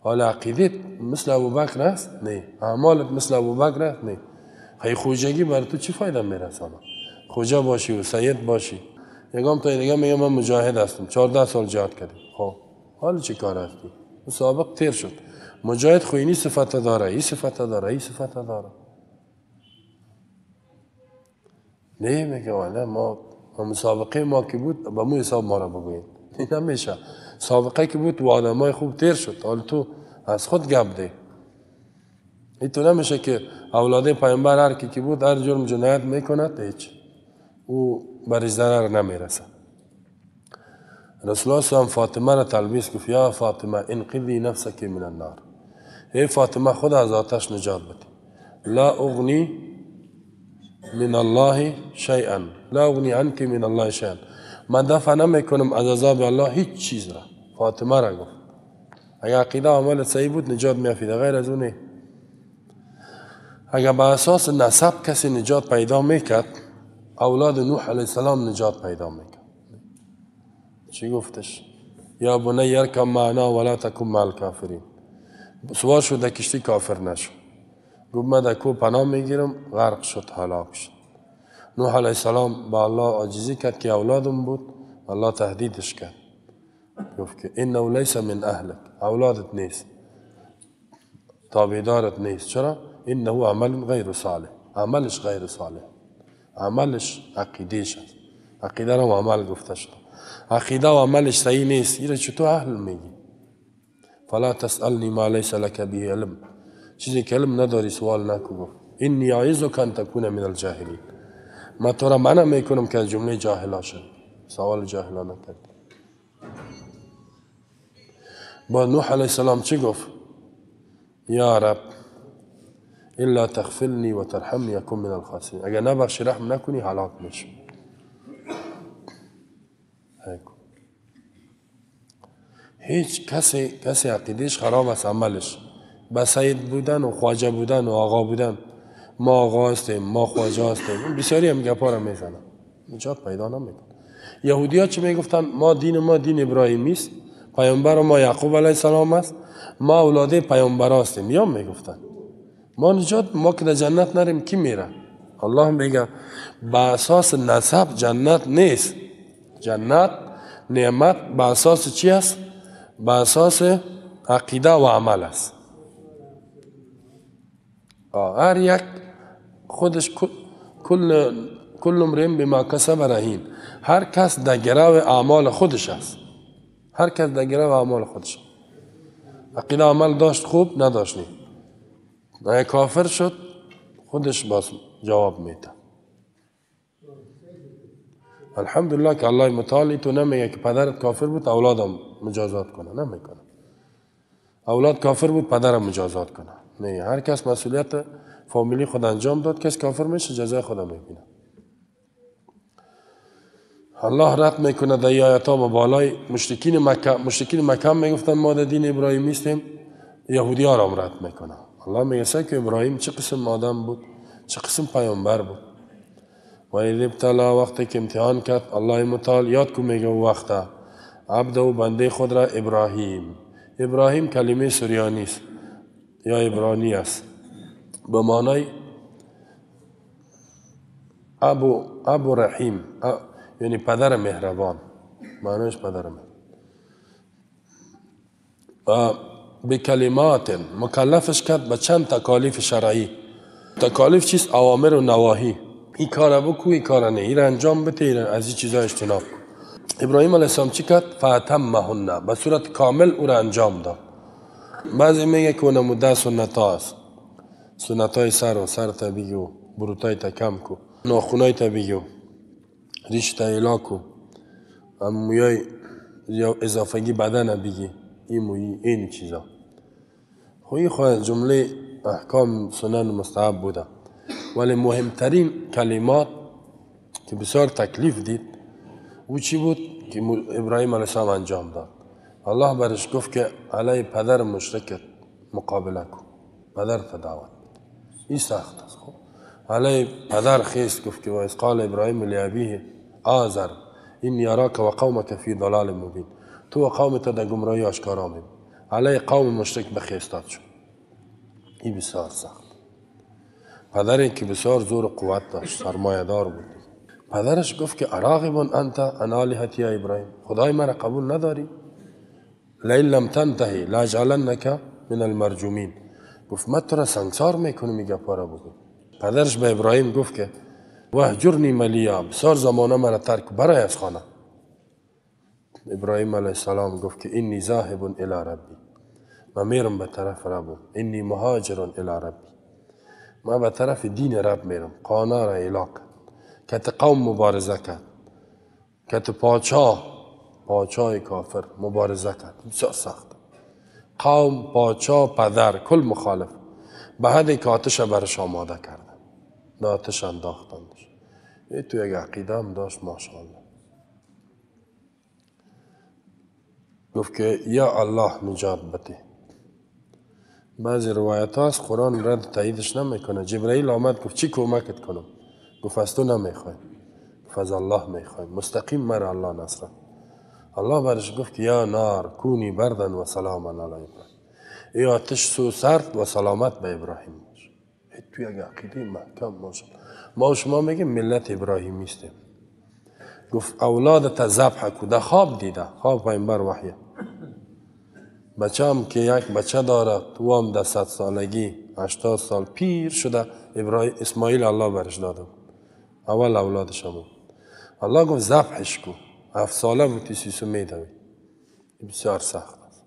حالا عقیدت مثل ابوبکر است؟ نه. اعمالت مثل ابوبکر است؟ نه. خی خوجگی بر تو چی فایده میرسانه؟ خوجه باشی و سید باشی. یکم تا دیگه میگه من مجاهد هستم، 14 سال جهاد کردیم. خب حالا چی کار هستی؟ سابق تیر شد. مجاهد خو اینی صفت داره، این صفت داره، این صفت داره. نه میگه والا ما مسابقه ما که بود با مو حساب ما را بگویید. نمیشه. سابقه که بود و آدمای خوب تیر شد، حالا تو از خود گپ ده. این تو نمیشه که اولاد پیامبر هر کی که بود هر جرم جنایت میکند، هیچ او برش ضرر نمیرسه. رسول الله صلی الله علیه و فاطمه را تلبیس گفت یا فاطمه انقذی نفسک من النار، ای فاطمه خود از آتش نجات بده. لا اغنی من الله شیئا، لا اغنی عنک من الله شیئا، من دفع نمیکنم از عذاب الله هیچ چیز را. فاطمه را گفت اگر عقیده عمل صحیح بود نجات میافید، غیر از اون نه. اگر به اساس نسب کسی نجات پیدا میکرد، اولاد نوح علیه السلام نجات پیدا میکرد. چی گفتش؟ یا بنی ارکب معنا ولا تکن مع الکافرین. سوار شد در کشتی کافر نشد. گفت من در کوه پناه میگیرم، غرق شد، هلاک شد. نوح علیه السلام با الله عاجزی کرد که اولادم بود، الله تهدیدش کرد، گفت که انه لیس من اهلک، اولادت نیست، تابعدارت نیست. چرا؟ انه عمل غیر صالح، عملش غیر صالح، عملش عقیدهش است. عقیده را عمل گفته شد، عقیده و عملش صحیح نیست، ایره چطور اهل میگی؟ فلا تسألنی ما لیس لک به علم، چیزی که علم نداری سوال نکو. گفت انی اعظک ان تکون من الجاهلین، من تو را منع میکنم که از جمله جاهلا شد. سوال جاهلا نکرد. با نوح علیه السلام چی گفت؟ یا رب الا تغفرنی و ترحمنی اکن من الخاسرین. اگر نبخشی رحم نکنی هلاک میشم. هیچ کسی عقیدهش خراب است، عملش به سید بودن و خواجه بودن و آقا بودن، ما آقا هستیم، ما خواجه هستیم، بسیاری هم گپا را میزنن، نجات پیدا نمیکنه. یهودی ها چی میگفتن؟ ما دین ما دین ابراهیمی است، پیامبر ما یعقوب علیه السلام است، ما اولاد پیامبر هستیم. یا میگفتن ما نجات، ما که در جنت نریم کی میره؟ الله میگه به اساس نسب جنت نیست. جنت نعمت به اساس چی است؟ به اساس عقیده و عمل است. هر یک خودش کل امرئ بما کسب رهین، هر کس در گرو اعمال خودش است. هر کس در گرو اعمال خودش. عقیده عمل داشت خوب، نداشت نی. اگر کافر شد خودش باز جواب میده. الحمدلله که الله متعال تو نمیگه که پدرت کافر بود اولادم مجازات کنه، نمیکنه. اولاد کافر بود پدرم مجازات کنه، نه. هر کس مسئولیت فامیلی خود انجام داد، کس کافر میشه جزای خود میبینه. الله رد میکنه در آیات ها بالای مشرکین مکه. مشرکین مکه میگفتن ما در دین ابراهیمی هستیم، یهودی ها را رد میکنه. الله میگه که ابراهیم چه قسم آدم بود، چه قسم پیامبر بود. و اذ ابتلا، وقتی که امتحان کرد الله متعال، یاد کو میگه وقتا عبد و بنده خود را ابراهیم. ابراهیم کلمه سریانی است یا عبرانی است، به معنای ابو رحیم، یعنی پدر مهربان، معنیش پدر مهربان. و به کلمات مکلفش کرد به چند تکالیف شرعی. تکالیف چیست؟ اوامر و نواهی. این کار بکو، این کار نه، این انجام بده، این از این چیزا اجتناب کن. ابراهیم علیه السلام چی کرد؟ فاتمهن، به صورت کامل او را انجام داد. بعضی میگه که اونم ده سنت ها است، سنت های سر و سر تا بگو، بروتای تا کم کو، ناخونای تا بگو، ریش تا ایلا کو، مویای اضافگی بدن بگی، این مویی این چیزا. خب این خود جمله احکام سنن مستحب بوده، ولی مهمترین کلمات که بسیار تکلیف دید او چی بود که ابراهیم علیه السلام انجام داد. الله برش گفت که علی پدر مشرکت مقابله کن، پدر تدعوت. این سخت است. خب علی پدر خیست گفت که و اذ قال ابراهیم لابیه آزر انی اراک و قومک فی ضلال مبین، تو و قومت در گمراهی آشکارا میبینی. علی قوم مشرک بخیستاد شد. این بسیار سخت. پدری که بسیار زور و قوت داشت، سرمایه دار بود، پدرش گفت که اراغب انت عن آلهتی یا ابراهیم، خدای مرا قبول نداری؟ لئن لم تنتهی لاجعلنک من المرجومین. گفت من تو را سنگسار میکنم این گپا را بگو. پدرش به ابراهیم گفت که وهجرنی ملیا، بسیار زمانه مرا ترک برای از خانه. ابراهیم علیه السلام گفت که انی ذاهب الی ربی، من میرم به طرف ربم، انی مهاجر الی ربی، من به طرف دین رب میرم. قانه را اعلا کرد، که قوم مبارزه کرد، که پاچای کافر مبارزه کرد. بسیار سخت. قوم، پاچا، پدر کل مخالف، به حدی که آتش برش آماده کردن، به آتش انداختندش. این تو یک عقیده هم داشت ماشاءالله. گفت که یا الله نجات بده. بعضی روایت هاست قرآن رد تاییدش نمیکنه. جبرئیل آمد گفت چی کمکت کنم؟ گفت از تو نمیخوایم، گفت از الله میخوایم، مستقیم مرا الله نصرت. الله برش گفت یا نار کونی بردن و سلاما علی ابراهیم، ای آتش سو سرد و سلامت به ابراهیم باش. تو یک عقیده محکم باشه. ما و شما میگیم ملت ابراهیمی استیم. گفت اولاد ذبح کو، در خواب دیده، خواب پیامبر وحیه. بچه هم که یک بچه داره، تو هم در 100 سالگی 80 سال پیر شده، ابراهیم اسماعیل الله برش داده بود، اول اولادش هم بود. الله گفت ذبحش کو، 7 ساله بود سیسو میدوی. بسیار سخت است.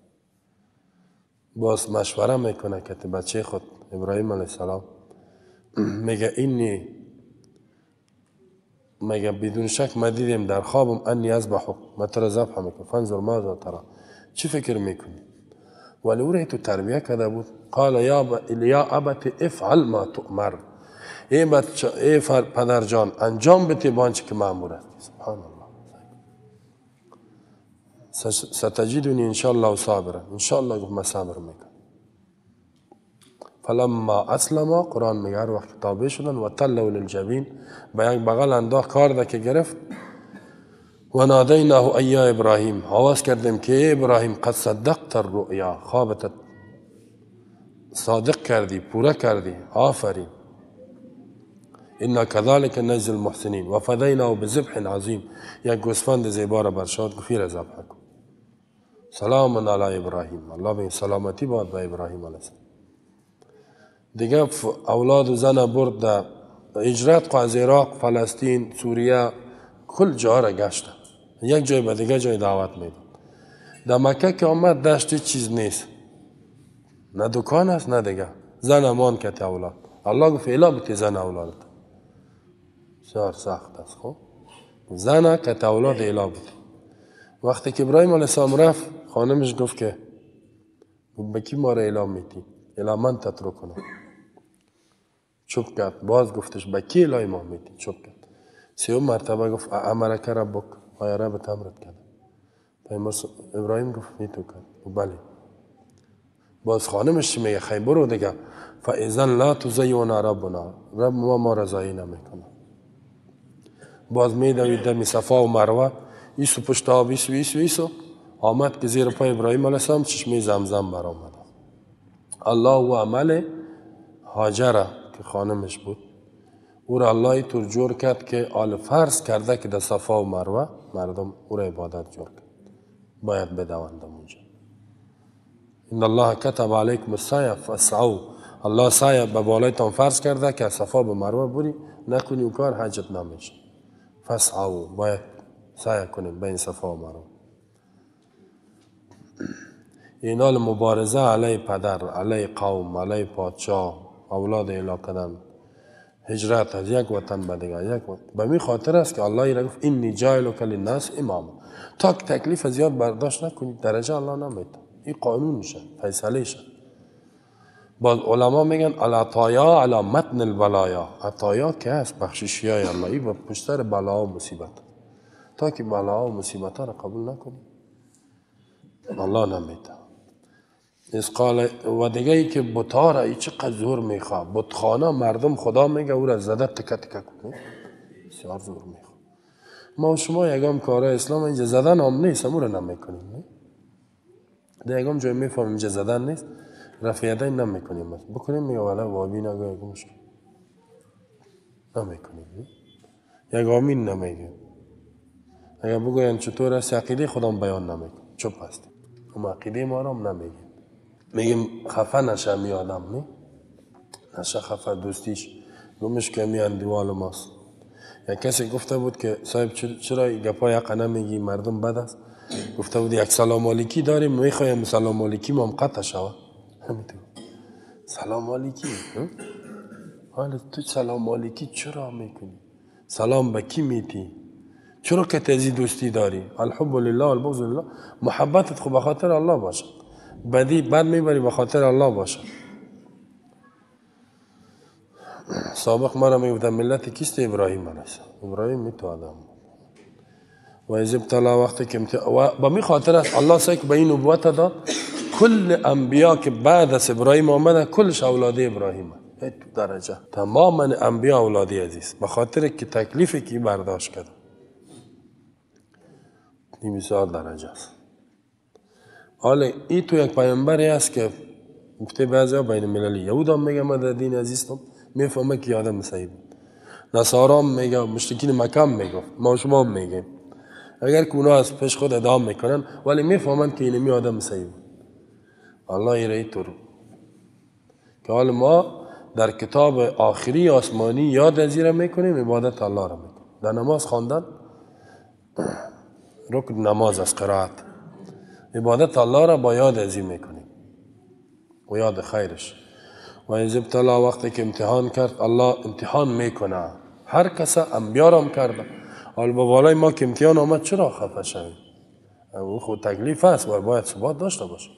باز مشوره میکنه که بچه خود ابراهیم علیه السلام میگه اینی، میگه بدون شک ما دیدیم در خوابم انی اذبحک، ما تو را ذبح میکنم، فانظر ماذا ترى، چی فکر میکنی؟ ولی او را تو تربیه کرده بود. قال یا ابت افعل ما تؤمر، ای بچه، ای پدر جان انجام بده بانچه که مأمور است. سبحان الله. ستجدنی ان شاء الله صابرا، ان شاء الله گفت من صبر میکنم. فلما اسلم، قرآن میگه هر وقت تابع شدن و تلوا للجبین، به یک بغل انداخت کار که گرفت. و نادیناه ای یا ابراهیم، آواز کردیم که ای ابراهیم قد صدقت الرؤیا، خوابت صادق کردی، پوره کردی، آفرین. انا كذلك نجزي المحسنین و فدیناه بذبح عظیم، یک گوسفند زیبا را برشاد گفت را ذبح کن. سلام علی ابراهیم، الله به سلامتی باد به ابراهیم علیه السلام. دیگه اولاد و زن برد در هجرت از عراق، فلسطین، سوریه، کل جا را گشتن، یک جای به دیگه جای دعوت میداد. در مکه که آمد دشت چیز نیست، نه دکان است نه دیگه، زن امان کت اولاد. الله گفت الا بتی زن اولادت، بسیار سخت است. خب زن کت اولاد الا بتی. وقتی که ابراهیم علیه السلام رفت، خانمش گفت که به کی ما را اعلام میتی؟ الا من تترکنم. چوب کرد. باز گفتش به کی الهی ما میتی؟ چوب کرد. سیوم مرتبه گفت امرک ربک، آیا ربت امرت کرد؟ پیامبر ابراهیم گفت میتو کرد. بله. باز خانمش چی میگه؟ خی برو دیگه. فاذا لا تزیونا ربنا، رب ما را ضایع نمیکنه. باز میدوید دمی صفا و مروه، ایسو پشت آب، ایسو ایسو ایسو، آمد که زیر پای ابراهیم علیه السلام چشمه زمزم برآمد. الله و عمل هاجره که خانمش بود، او را الله طور جور کرد که آل فرض کرده که در صفا و مروه مردم او را عبادت جور کرد، باید بدوند اونجا. ان الله کتب علیکم السعی فاسعوا، الله سعی به بالایتان فرض کرده که صفا به مروه بری، نکنی و کار حجت نمیشه. فاسعوا، باید سعی کنیم بین صفا و مروه. اینال مبارزه علیه پدر، علیه قوم، علیه پادشاه، اولاد اعلا کردن، هجرت از یک وطن به دیگر یک وطن. به می خاطر است که الله را گفت انی جاعلک للناس اماما، تا که تکلیف زیاد برداشت نکنید درجه الله نمیده. این قانونشه، فیصله شه. باز علما میگن العطایا علی متن البلایا، عطایا که هست بخششی های الله، این با پشت سر بلا و مصیبت، تا که بلا و مصیبت را قبول نکنید الله نمیده. از قال و دیگه ای که بت‌ها را ای چقدر زور میخواه، بتخانه مردم خدا میگه او را زده تکه تکه کنه، بسیار زور میخواه. ما و شما یگام کارای اسلام اینجا زدن هم نیست، امو را نمیکنیم. نه در یگام جای میفهمیم اینجا زدن نیست، رفع یدین نمیکنیم، بکنیم میگه والا وابی نگه یگام مشکل نمیکنیم، یک آمین نمیگه. اگر بگوین چطور است عقیده خودم بیان نمیکنم، چپ هست، اما عقیده ما را هم نمیگیم، میگیم خفه نشه می آدم، نه نشه خفه دوستیش گمش که میان دیوال ماست. یک کسی گفته بود که صاحب چرا گپای حق نمیگی، مردم بد است. گفته بود یک سلام علیکی داریم، میخوایم سلام علیکی ما هم قطع شود. همینطور سلام علیکی، حالا تو سلام علیکی چرا میکنی؟ سلام به کی میتی؟ چرا که تزی دوستی داری؟ الحب لله والبغض لله، محبتت خو به خاطر الله باشه، بدی بد میبری به خاطر الله باشه. سابق مرا میگفتن ملت کیست؟ ابراهیم علیه السلام. ابراهیم می تو آدم و از ابتلا وقتی که و به می خاطر است الله سعی به این نبوت داد. کل انبیا که بعد از ابراهیم آمدن کلش اولاد ابراهیم، درجه تماما انبیا اولادی عزیز، به خاطر که تکلیفی که برداشت کرد این بسیار درجه است. حالا این تو یک پیامبری است که گفته بعضی بین المللی، یهود هم میگه من در دین عزیزتم میفهمه که آدم مسیحی بود، نصارا هم میگه، مشرکین مکه هم میگفت، ما شما هم میگیم، اگر که اونا از پیش خود ادعا میکنن ولی میفهمند که اینمی آدم مسیحی بود. الله ایره طور که حال ما در کتاب آخری آسمانی یاد از را میکنیم، عبادت الله را میکنیم. در نماز خواندن رکن نماز از قرائت، عبادت الله را با یاد از میکنیم و یاد خیرش. و از ابتلا وقتی که امتحان کرد، الله امتحان میکنه هر کس، انبیا را هم کرده. حال با بالای ما که امتحان آمد چرا خفه شویم؟ او خود تکلیف است و باید ثبات داشته باشه.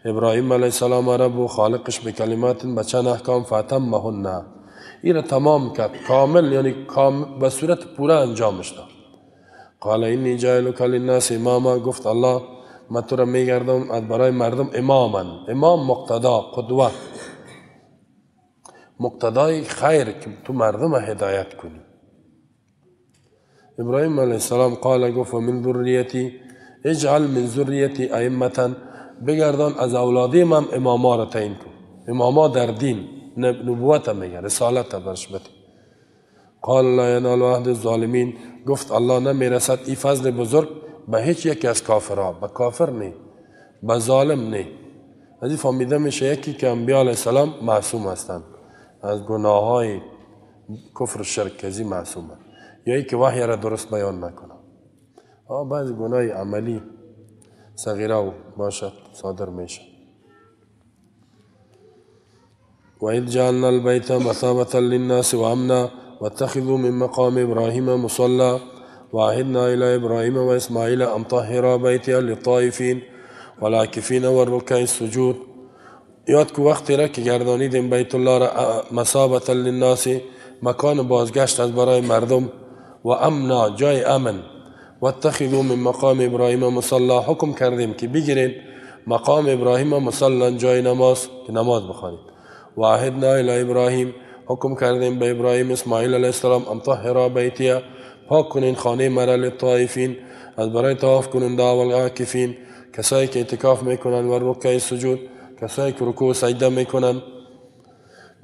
ابراهیم علیه السلام رب خالقش به کلمات به چند احکام فاتمهن، این تمام کرد، کامل یعنی به صورت پورا انجامش داد. قال اینی جاعلک للناس اماما، گفت الله من تو را میگردم از برای مردم اماما. امام مقتدا، قدوه، مقتدای خیر که تو مردم هدایت کنی. ابراهیم علیه السلام قال گفت من ذریتی اجعل من ذریتی ائمه، بگردان از اولادی من اماما را تعیین کن. اماما در دین نبوت میگه، رسالت برش بده. قال لا ینال عهد الظالمین، گفت الله نمیرسد این فضل بزرگ به هیچ یکی از کافرها، به کافر نه، به ظالم نه. از این فهمیده میشه یکی که انبیا علیه السلام معصوم هستند از گناه های کفر و شرک، کزی معصومه، یا ای که وحی را درست بیان نکنه. بعض گناه عملی صغیره باشد صادر میشه. وإذ جعلنا البيت مثابة للناس وأمنا واتخذوا من مقام إبراهيم مصلى وعهدنا إلى إبراهيم وإسماعيل أن طهرا بيتي للطائفين والعاكفين والركع السجود. یاد کو وقتی را که گردانیدیم بیت الله را مثابة للناس، مکان بازگشت از برای مردم، و امنا جای امن، واتخذوا من مقام ابراهیم مصلا، حکم کردیم که بگیرین مقام ابراهیم مصلا جای نماز که نماز بخوانید. و عهدنا الی ابراهیم، حکم کردیم به ابراهیم اسماعیل علیه السلام ان طهرا بیتی، پاک کنین خانه مرا للطائفین، از برای طواف کننده و العاکفین، کسایی که اعتکاف میکنن، و رکع سجود، کسایی که رکوع و سجده میکنن.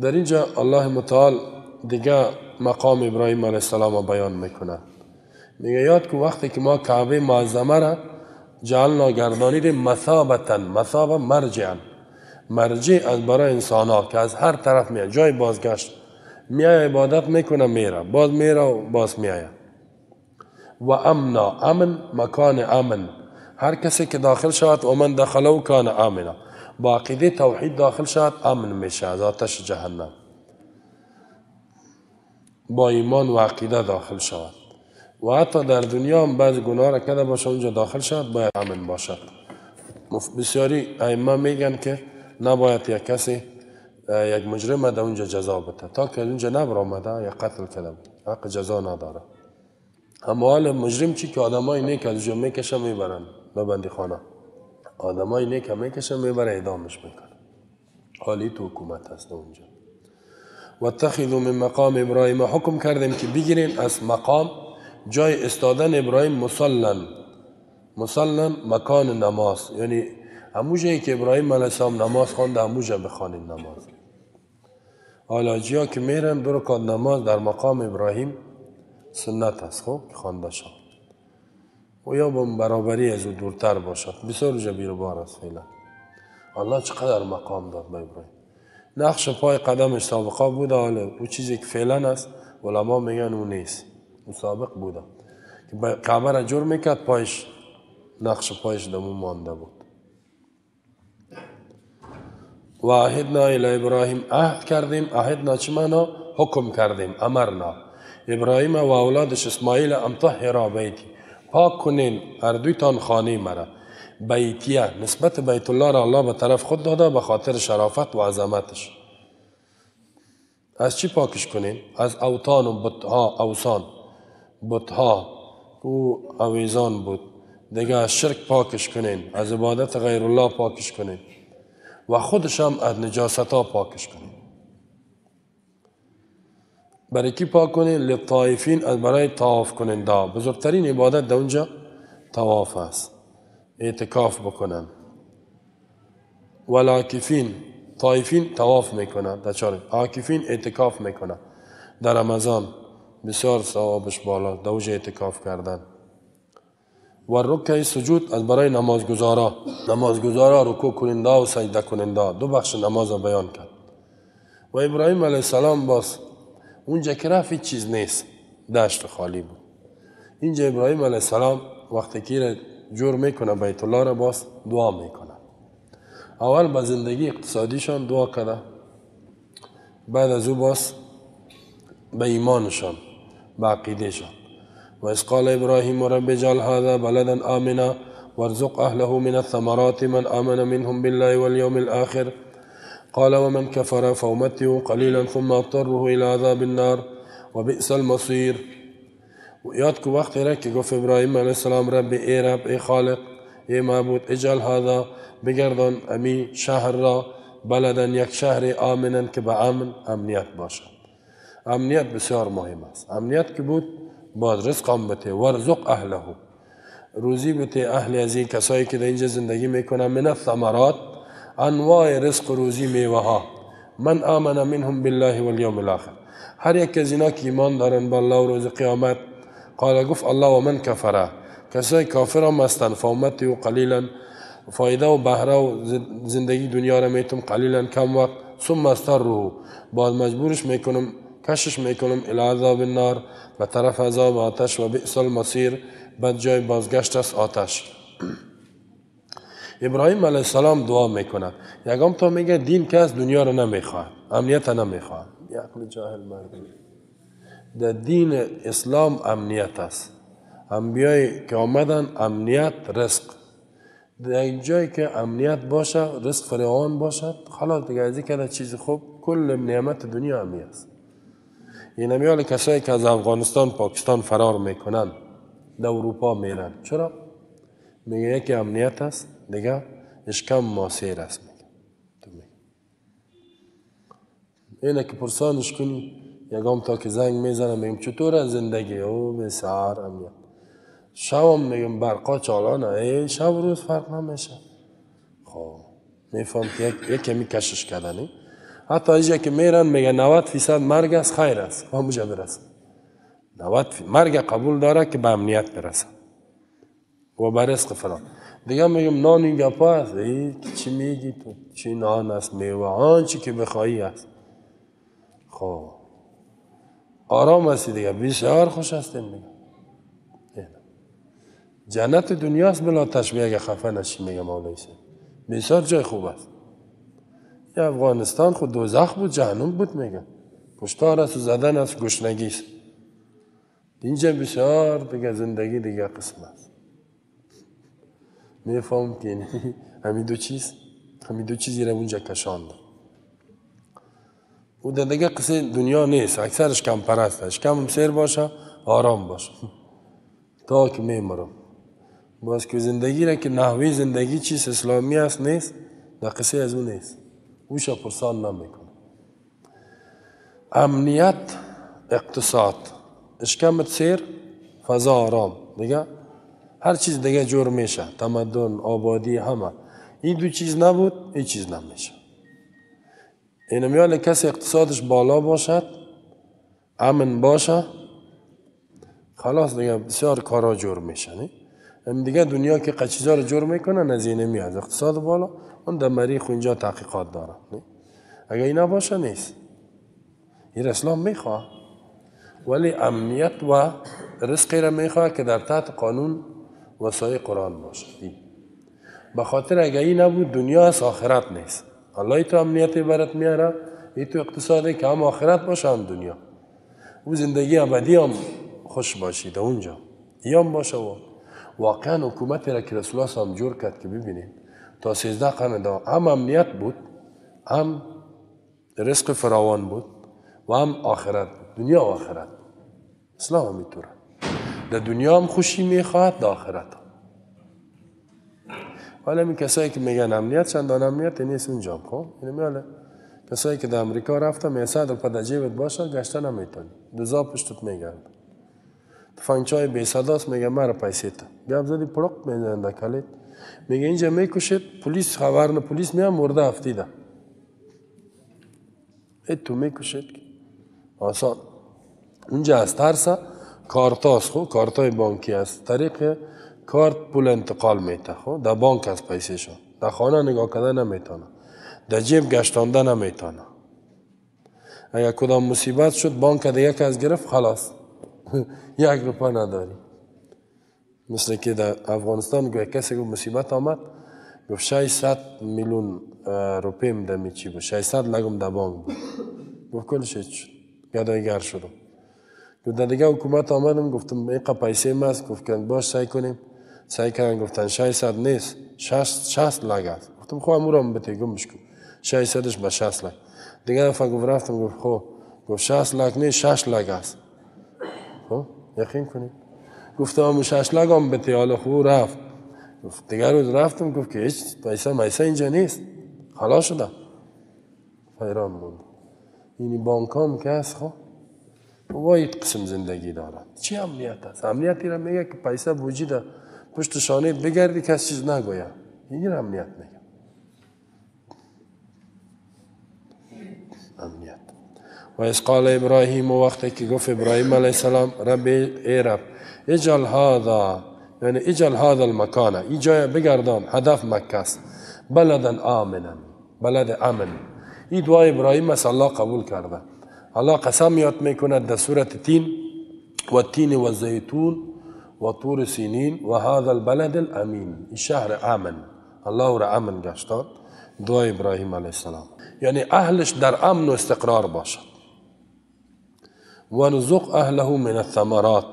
در اینجا الله متعال دیگه مقام ابراهیم علیه السلام بیان میکنه. میگه یاد که وقتی که ما کعبه معظمه را جعلنا گردانیدیم مثابتا، مثابه مرجعا، مرجع از برای انسان ها که از هر طرف میاد، جای بازگشت میای عبادت میکنه میره، باز میره و باز میایه. و امنا، امن مکان امن، هر کسی که داخل شود و من دخله کان امنا، با عقیده توحید داخل شود امن میشه از آتش جهنم، با ایمان و عقیده داخل شود. و حتی در دنیا هم بعض گناه را کرده باشه اونجا داخل شود باید امن باشد. بسیاری ائمه میگن که نباید یک کسی یک مجرم در اونجا جزا بده تا که اونجا نبرآمده یا قتل کرده، حق جزا نداره. اما حال مجرم چی که آدمای نیک از اونجا میکشه میبرن به بندی خانه، آدمای نیک میکشه میبره اعدامش میکنه. حالی تو حکومت هست اونجا. واتخذوا من مقام ابراهیم، حکم کردیم که بگیرین از مقام جای استادن ابراهیم مصلا، مصلا مکان نماز، یعنی همون جایی که ابراهیم علیه السلام نماز خوانده همون جا بخوانین نماز. حالا جیا که میرن دو رکعت نماز در مقام ابراهیم سنت است، خب خوانده شد و یا با برابری از او دورتر باشد. بسیار جا بیروبار است فعلا. الله چقدر مقام داد به ابراهیم، نقش پای قدمش سابقه بوده. حالا او چیزی که فعلا است علما میگن او نیست، او سابق بوده که کعبه را جور میکرد پایش نقش پایش دمو مانده بود. و عهدنا الی ابراهیم، عهد کردیم. عهدنا چه معنا؟ حکم کردیم، امرنا ابراهیم و اولادش اسماعیل ان طهرا بیتی، پاک کنین هر دویتان خانه مرا. بیتیه نسبت بیت الله را الله به طرف خود داده به خاطر شرافت و عظمتش. از چی پاکش کنین؟ از اوتان و بتها، اوثان، بتها او اویزان بود دیگه، از شرک پاکش کنین، از عبادت غیر الله پاکش کنین و خودش هم از نجاست ها پاکش کنین. برای کی پاک کنین؟ للطائفین، از برای طواف کننده. بزرگترین عبادت در اونجا طواف است، اعتکاف بکنن. والعاکفین، طائفین طواف میکنن در چهار، عاکفین اعتکاف میکنن در رمضان، بسیار ثوابش بالا در اوج اعتکاف کردن. و رکع سجود، از برای نمازگزارا، نمازگزارا رکوع کننده و سجده کننده، دو بخش نماز را بیان کرد. و ابراهیم علیه السلام باز اونجا که رفت هیچ چیز نیست، دشت خالی بود. اینجا ابراهیم علیه السلام وقتی که جور میکنه بیت الله را باز دعا میکنه. اول به زندگی اقتصادیشان دعا کرده، بعد از او باز به ایمانشان، به عقیدهشان. و اذ قال ابراهیم رب اجعل هذا بلدا آمنا وارزق أهله من الثمرات من آمن منهم بالله واليوم الآخر. قال ومن كفر فأمتعه قليلا ثم اضطره إلى عذاب النار وبئس المصير. یاد کو وقتی را که گفت ابراهیم علیه السلام رب ای رب ای خالق ای معبود اجعل هذا بگردان امی شهر را بلدا یک شهر آمنا که به امن امنیت باشد. امنیت بسیار مهم است. امنیت که بود باید رزق هم بته، ورزق اهله روزی بته اهل از این کسایی که در اینجا زندگی میکنن، من الثمرات انواع رزق روزی میوه ها، من آمن منهم بالله والیوم الاخر هر یک از اینا که ایمان دارن به الله و روز قیامت. قال گفت الله و من کفره کسایی کافر هم هستن فامتعوا قلیلا فایده و بهره و زندگی دنیا را میتم قلیلا کم وقت، ثم اضطره بعد مجبورش میکنم کشش میکنم الی عذاب النار به طرف عذاب آتش و بئس المصیر بد جای بازگشت است آتش. ابراهیم علیه السلام دعا میکند یکم تا میگه دین که از دنیا را نمیخواد، امنیت نمیخواد. عقل جاهل مردم در دین اسلام امنیت است. انبیای که آمدن امنیت رزق، در جایی که امنیت باشه رزق فراوان باشد خلاص دیگه از این چیز خوب کل نعمت دنیا همی است. این همیال کسایی که از افغانستان پاکستان فرار میکنن در اروپا میرن، چرا؟ میگه یکی امنیت است دیگه اشکم ما سیر است. میگه اینه که پرسانش کنی یگام تا که زنگ میزنم میگم چطور از زندگی او بسیار امنیت، شبم میگم برقا چالانه ای شب روز فرق نمیشه. خب میفهم که یک کمی کشش کردنی حتی اینجا که میرن میگه 90% مرگ است خیر است همونجا برسن. 90 مرگ قبول داره که به امنیت برسن و به رزق فلان. دیگه میگم نان این گپا است، ای چی میگی تو، چی نان است میوه آنچه که بخواهی است. خب آرام هستی دیگه بسیار خوش هستیم دیگه. جنت دنیاست بلا تشبیه اگه خفه نشی میگه مولوی صاحب بسیار جای خوب است. یه افغانستان خود دوزخ بود جهنم بود میگه کشتار است و زدن است گشنگی است. اینجا بسیار دیگه زندگی دیگه قسم است. میفهم که همین دو چیز همین دو چیزی را اونجا کشانده. او دیگه قصه دنیا نیست، اکثرش کم پرست است، کم سیر باشه آرام باشه تا که میمرم. باز که زندگی را که نحوی زندگی چیز اسلامی است نیست، در قصه از اون نیست، اوش پرسان نمیکنه. امنیت اقتصاد اشکمت سیر فضا آرام دیگه هر چیز دیگه جور میشه، تمدن آبادی همه. این دو چیز نبود این چیز نمیشه. اینمیال کسی اقتصادش بالا باشد امن باشه خلاص دیگه بسیار کارا جور میشه. هم دیگه دنیا که قچیزا رو جور میکنن از این میاد اقتصاد بالا اون در مریخ اینجا تحقیقات داره. اگه اینا باشه نیست. این اسلام میخواه ولی امنیت و رزقی را میخواه که در تحت قانون و سایه قرآن باشه. به خاطر اگه این نبود دنیا از آخرت نیست. الله تو امنیتی برات میاره، ای تو اقتصادی که هم آخرت باشه هم دنیا. او زندگی ابدی هم خوش باشید اونجا. ایام باشه و واقعا حکومتی را که رسول الله هم جور کرد که ببینید تا 13 قرن دا هم امنیت بود، هم رزق فراوان بود و هم آخرت بود. دنیا و آخرت. اسلام هم اینطوره. در دنیا هم خوشی میخواهد، در آخرت هم. حالا این کسایی که میگن امنیت چندان امنیت نیست اونجا. خب اینو میاله کسایی که در امریکا رفتن میگه 100 روپیه در جیبت باشه گشته نمیتونی، دزا پشتت میگرد، تفنگچای بی صداست میگه مرا پیسه تا گپ زدی پلق میزنن در کلیت، میگه اینجا میکشید پلیس خبر نه، پلیس میاد مرده افتیده ای تو میکشید آسان. اونجا از ترس کارتاست، خب کارتای بانکی است، طریق کارت پول انتقال میته، خب در بانک از پیسه شون، در خانه نگاه کرده نمیتونه، در جیب گشتانده نمیتونه. اگر کدام مصیبت شد بانک دیگه که از گرفت خلاص یک روپا نداری. مثل که در افغانستان گویا کسی گفت مصیبت آمد گفت 600 میلیون روپیم در میچی بود، 600 لگم در بانک بود، گفت کلش هیچ شد، گدایگر شدم. گفت در دیگه حکومت آمدم گفتم اینقدر پیسه ماست، گفت که باش سعی کنیم سعی کردن گفتن 600 نیست، 60 لک است. گفتم خب امورم بته گمش کن، 600ش به 60 لک. دیگه دفعه گفت رفتم، گفت خب، گفت 60 لک نیست، 6 لک است. خب یقین کنید گفتم امو 6 لک هم بته. حالا خب رفت. گفت دیگه روز رفتم، گفت که هیچ پیسه میسه اینجا نیست، خلاص شده. حیران موند. یعنی بانک هم که هست خب وای قسم زندگی دارد. چی امنیت است؟ امنیتی را میگه که پیسه وجود پشت شانه بگردی کس چیز نگوید. این را امنیت میگه. امنیت. و از قال ابراهیم، وقتی که گفت ابراهیم علیه السلام رب ای رب اجعل هذا، یعنی اجعل هذا المکان، این جای بگردان، هدف مکه است، بلدا آمنا، بلد امن. این دعای ابراهیم است، الله قبول کرده. الله قسم یاد میکند در سورة تین، و تین و زیتون و طور سینین و هذا البلد الامین، این شهر امن، الله را امن گشتان. دعای ابراهیم علیه السلام یعنی اهلش در امن و استقرار باشد. ورزق اهله من الثمرات،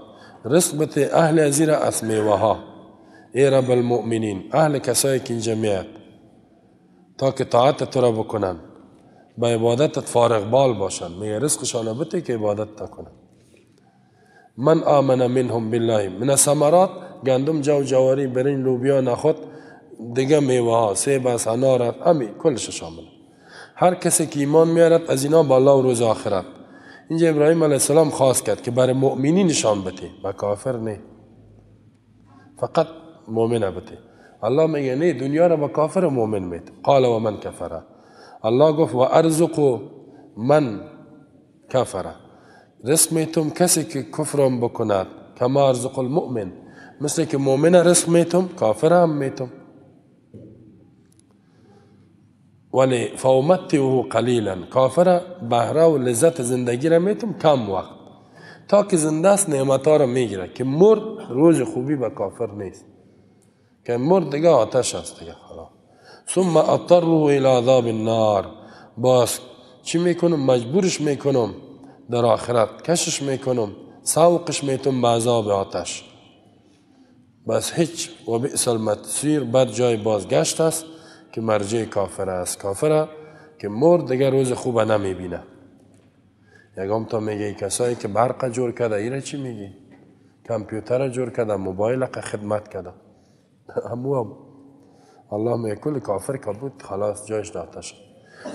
رزق بته اهل ازیر از میوه ها. ای رب المؤمنین، اهل کسایی که اینجا میاد تا که طاعت تو را بکنن، با عبادتت فارغ بال باشن، میگه رزقشان بته که عبادت نکنن. من آمن منهم بالله من الثمرات، گندم، جو، جواری، برنج، لوبیا، نخود، دیگه میوه ها، سیب است، انار است، همی کلش شامل. هر کسی که ایمان میارد از اینا با الله و روز آخرت. اینجا ابراهیم علیه السلام خواست کرد که برای مؤمنین نشان بده، با کافر نه، فقط مؤمن بده. الله میگه نه، دنیا را با کافر و مؤمن میده. قال و من کفره، الله گفت و ارزق من کفره، رزق میتم کسی که کفرم بکند، کما ارزق المؤمن، مثل که مؤمن رزق میتم، کافر هم میتم. ولی فامتعه قلیلا، کافر بهره و لذت زندگی را میتم کم وقت، تا که زنده است نعمتها را میگیره، که مرد روز خوبی به کافر نیست، که مرد دیگه آتش است دیگه خلاص. ثم اضطره الى عذاب النار، باز چی میکنم؟ مجبورش میکنم در آخرت، کشش میکنم، سوقش میتم به عذاب آتش. بس هیچ، و بئس المصیر، بد جای بازگشت است که مرجع کافر است. کافر که مرد دیگه روز خوب نمیبینه. یکم تا میگه کسایی که برق جور کرده، ایره چی میگی؟ کامپیوتر جور کرده، موبایل خدمت کرده، همو هم الله میگه کل کافر که بود خلاص جایش داده شد.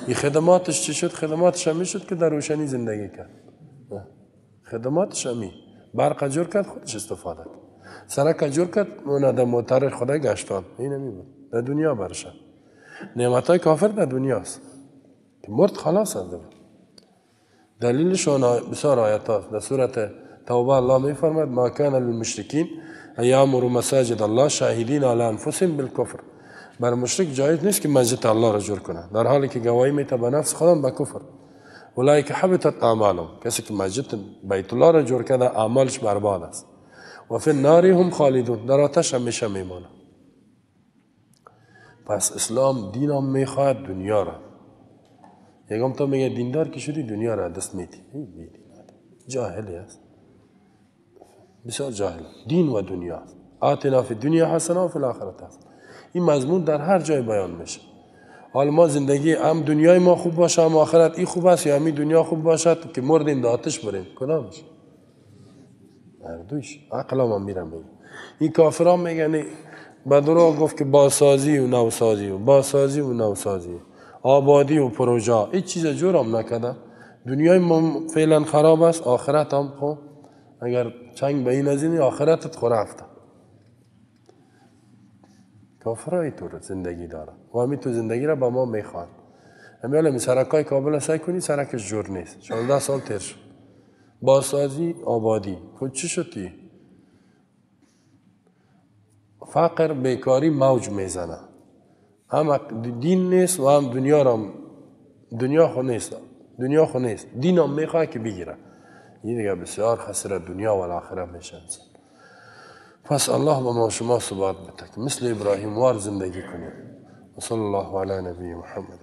این خدماتش چی شد؟ خدماتش همی شد که در روشنی زندگی کرد. خدماتش همی برق جور کرد، خودش استفاده کرد، سرک جور کرد، اون در موتر خدا گشتان، این همی بود در دنیا برشد. نعمت های کافر در دنیاست که مرد خلاص است. دلیلش بسیار آیت هاست. در سورة توبه الله می فرماید ما کان للمشرکین ان یعمروا مساجد الله شاهدین علی انفسهم بالکفر. بر مشرک جایز نیست که مسجد الله را جور کنه، در حالی که گواهی میته به نفس خودم به کفر. اولئک حبطت اعمالهم، کسی که مسجد بیت الله را جور کرده اعمالش برباد است. و فی النار هم خالدون، در آتش همیشه میمانه. پس اسلام دین هم میخواهد دنیا را. یکم تا میگه دیندار که شدی دنیا را دست میدی، جاهلی است، بسیار جاهل. دین و دنیا است. آتنا فی دنیا حسنه و فی الاخرة حسنه. این مضمون در هر جای بیان میشه. حال ما زندگی هم دنیای ما خوب باشه هم آخرت این خوب است، یا همی دنیا خوب باشد که مردیم در آتش بریم، کدامش؟ هر دویش. عقل هم میرم میگه. این کافران میگن به دروغ گفت که بازسازی و نوسازی و بازسازی و نوسازی، آبادی و پروژه، هیچ چیز جور هم نکرده. دنیای ما فعلا خراب است، آخرت هم خب اگر چنگ به این از این آخرتت خو رفته. کافرای تو زندگی داره و همین تو زندگی را به ما میخوان. همین الان سرکای کابل سعی کنی سرکش جور نیست، 16 سال تیر شد. بازسازی آبادی خود چی شدی؟ فقر بیکاری موج میزنه، هم دین نیست و هم دنیا را، دنیا خو نیست، دنیا خو نیست، دین هم میخواد که بگیره. این دیگه بسیار خسر دنیا و آخرت میشه انسان. پس الله به ما شما ثبات بده که مثل ابراهیم وار زندگی کنیم. و صلی الله علی نبی محمد.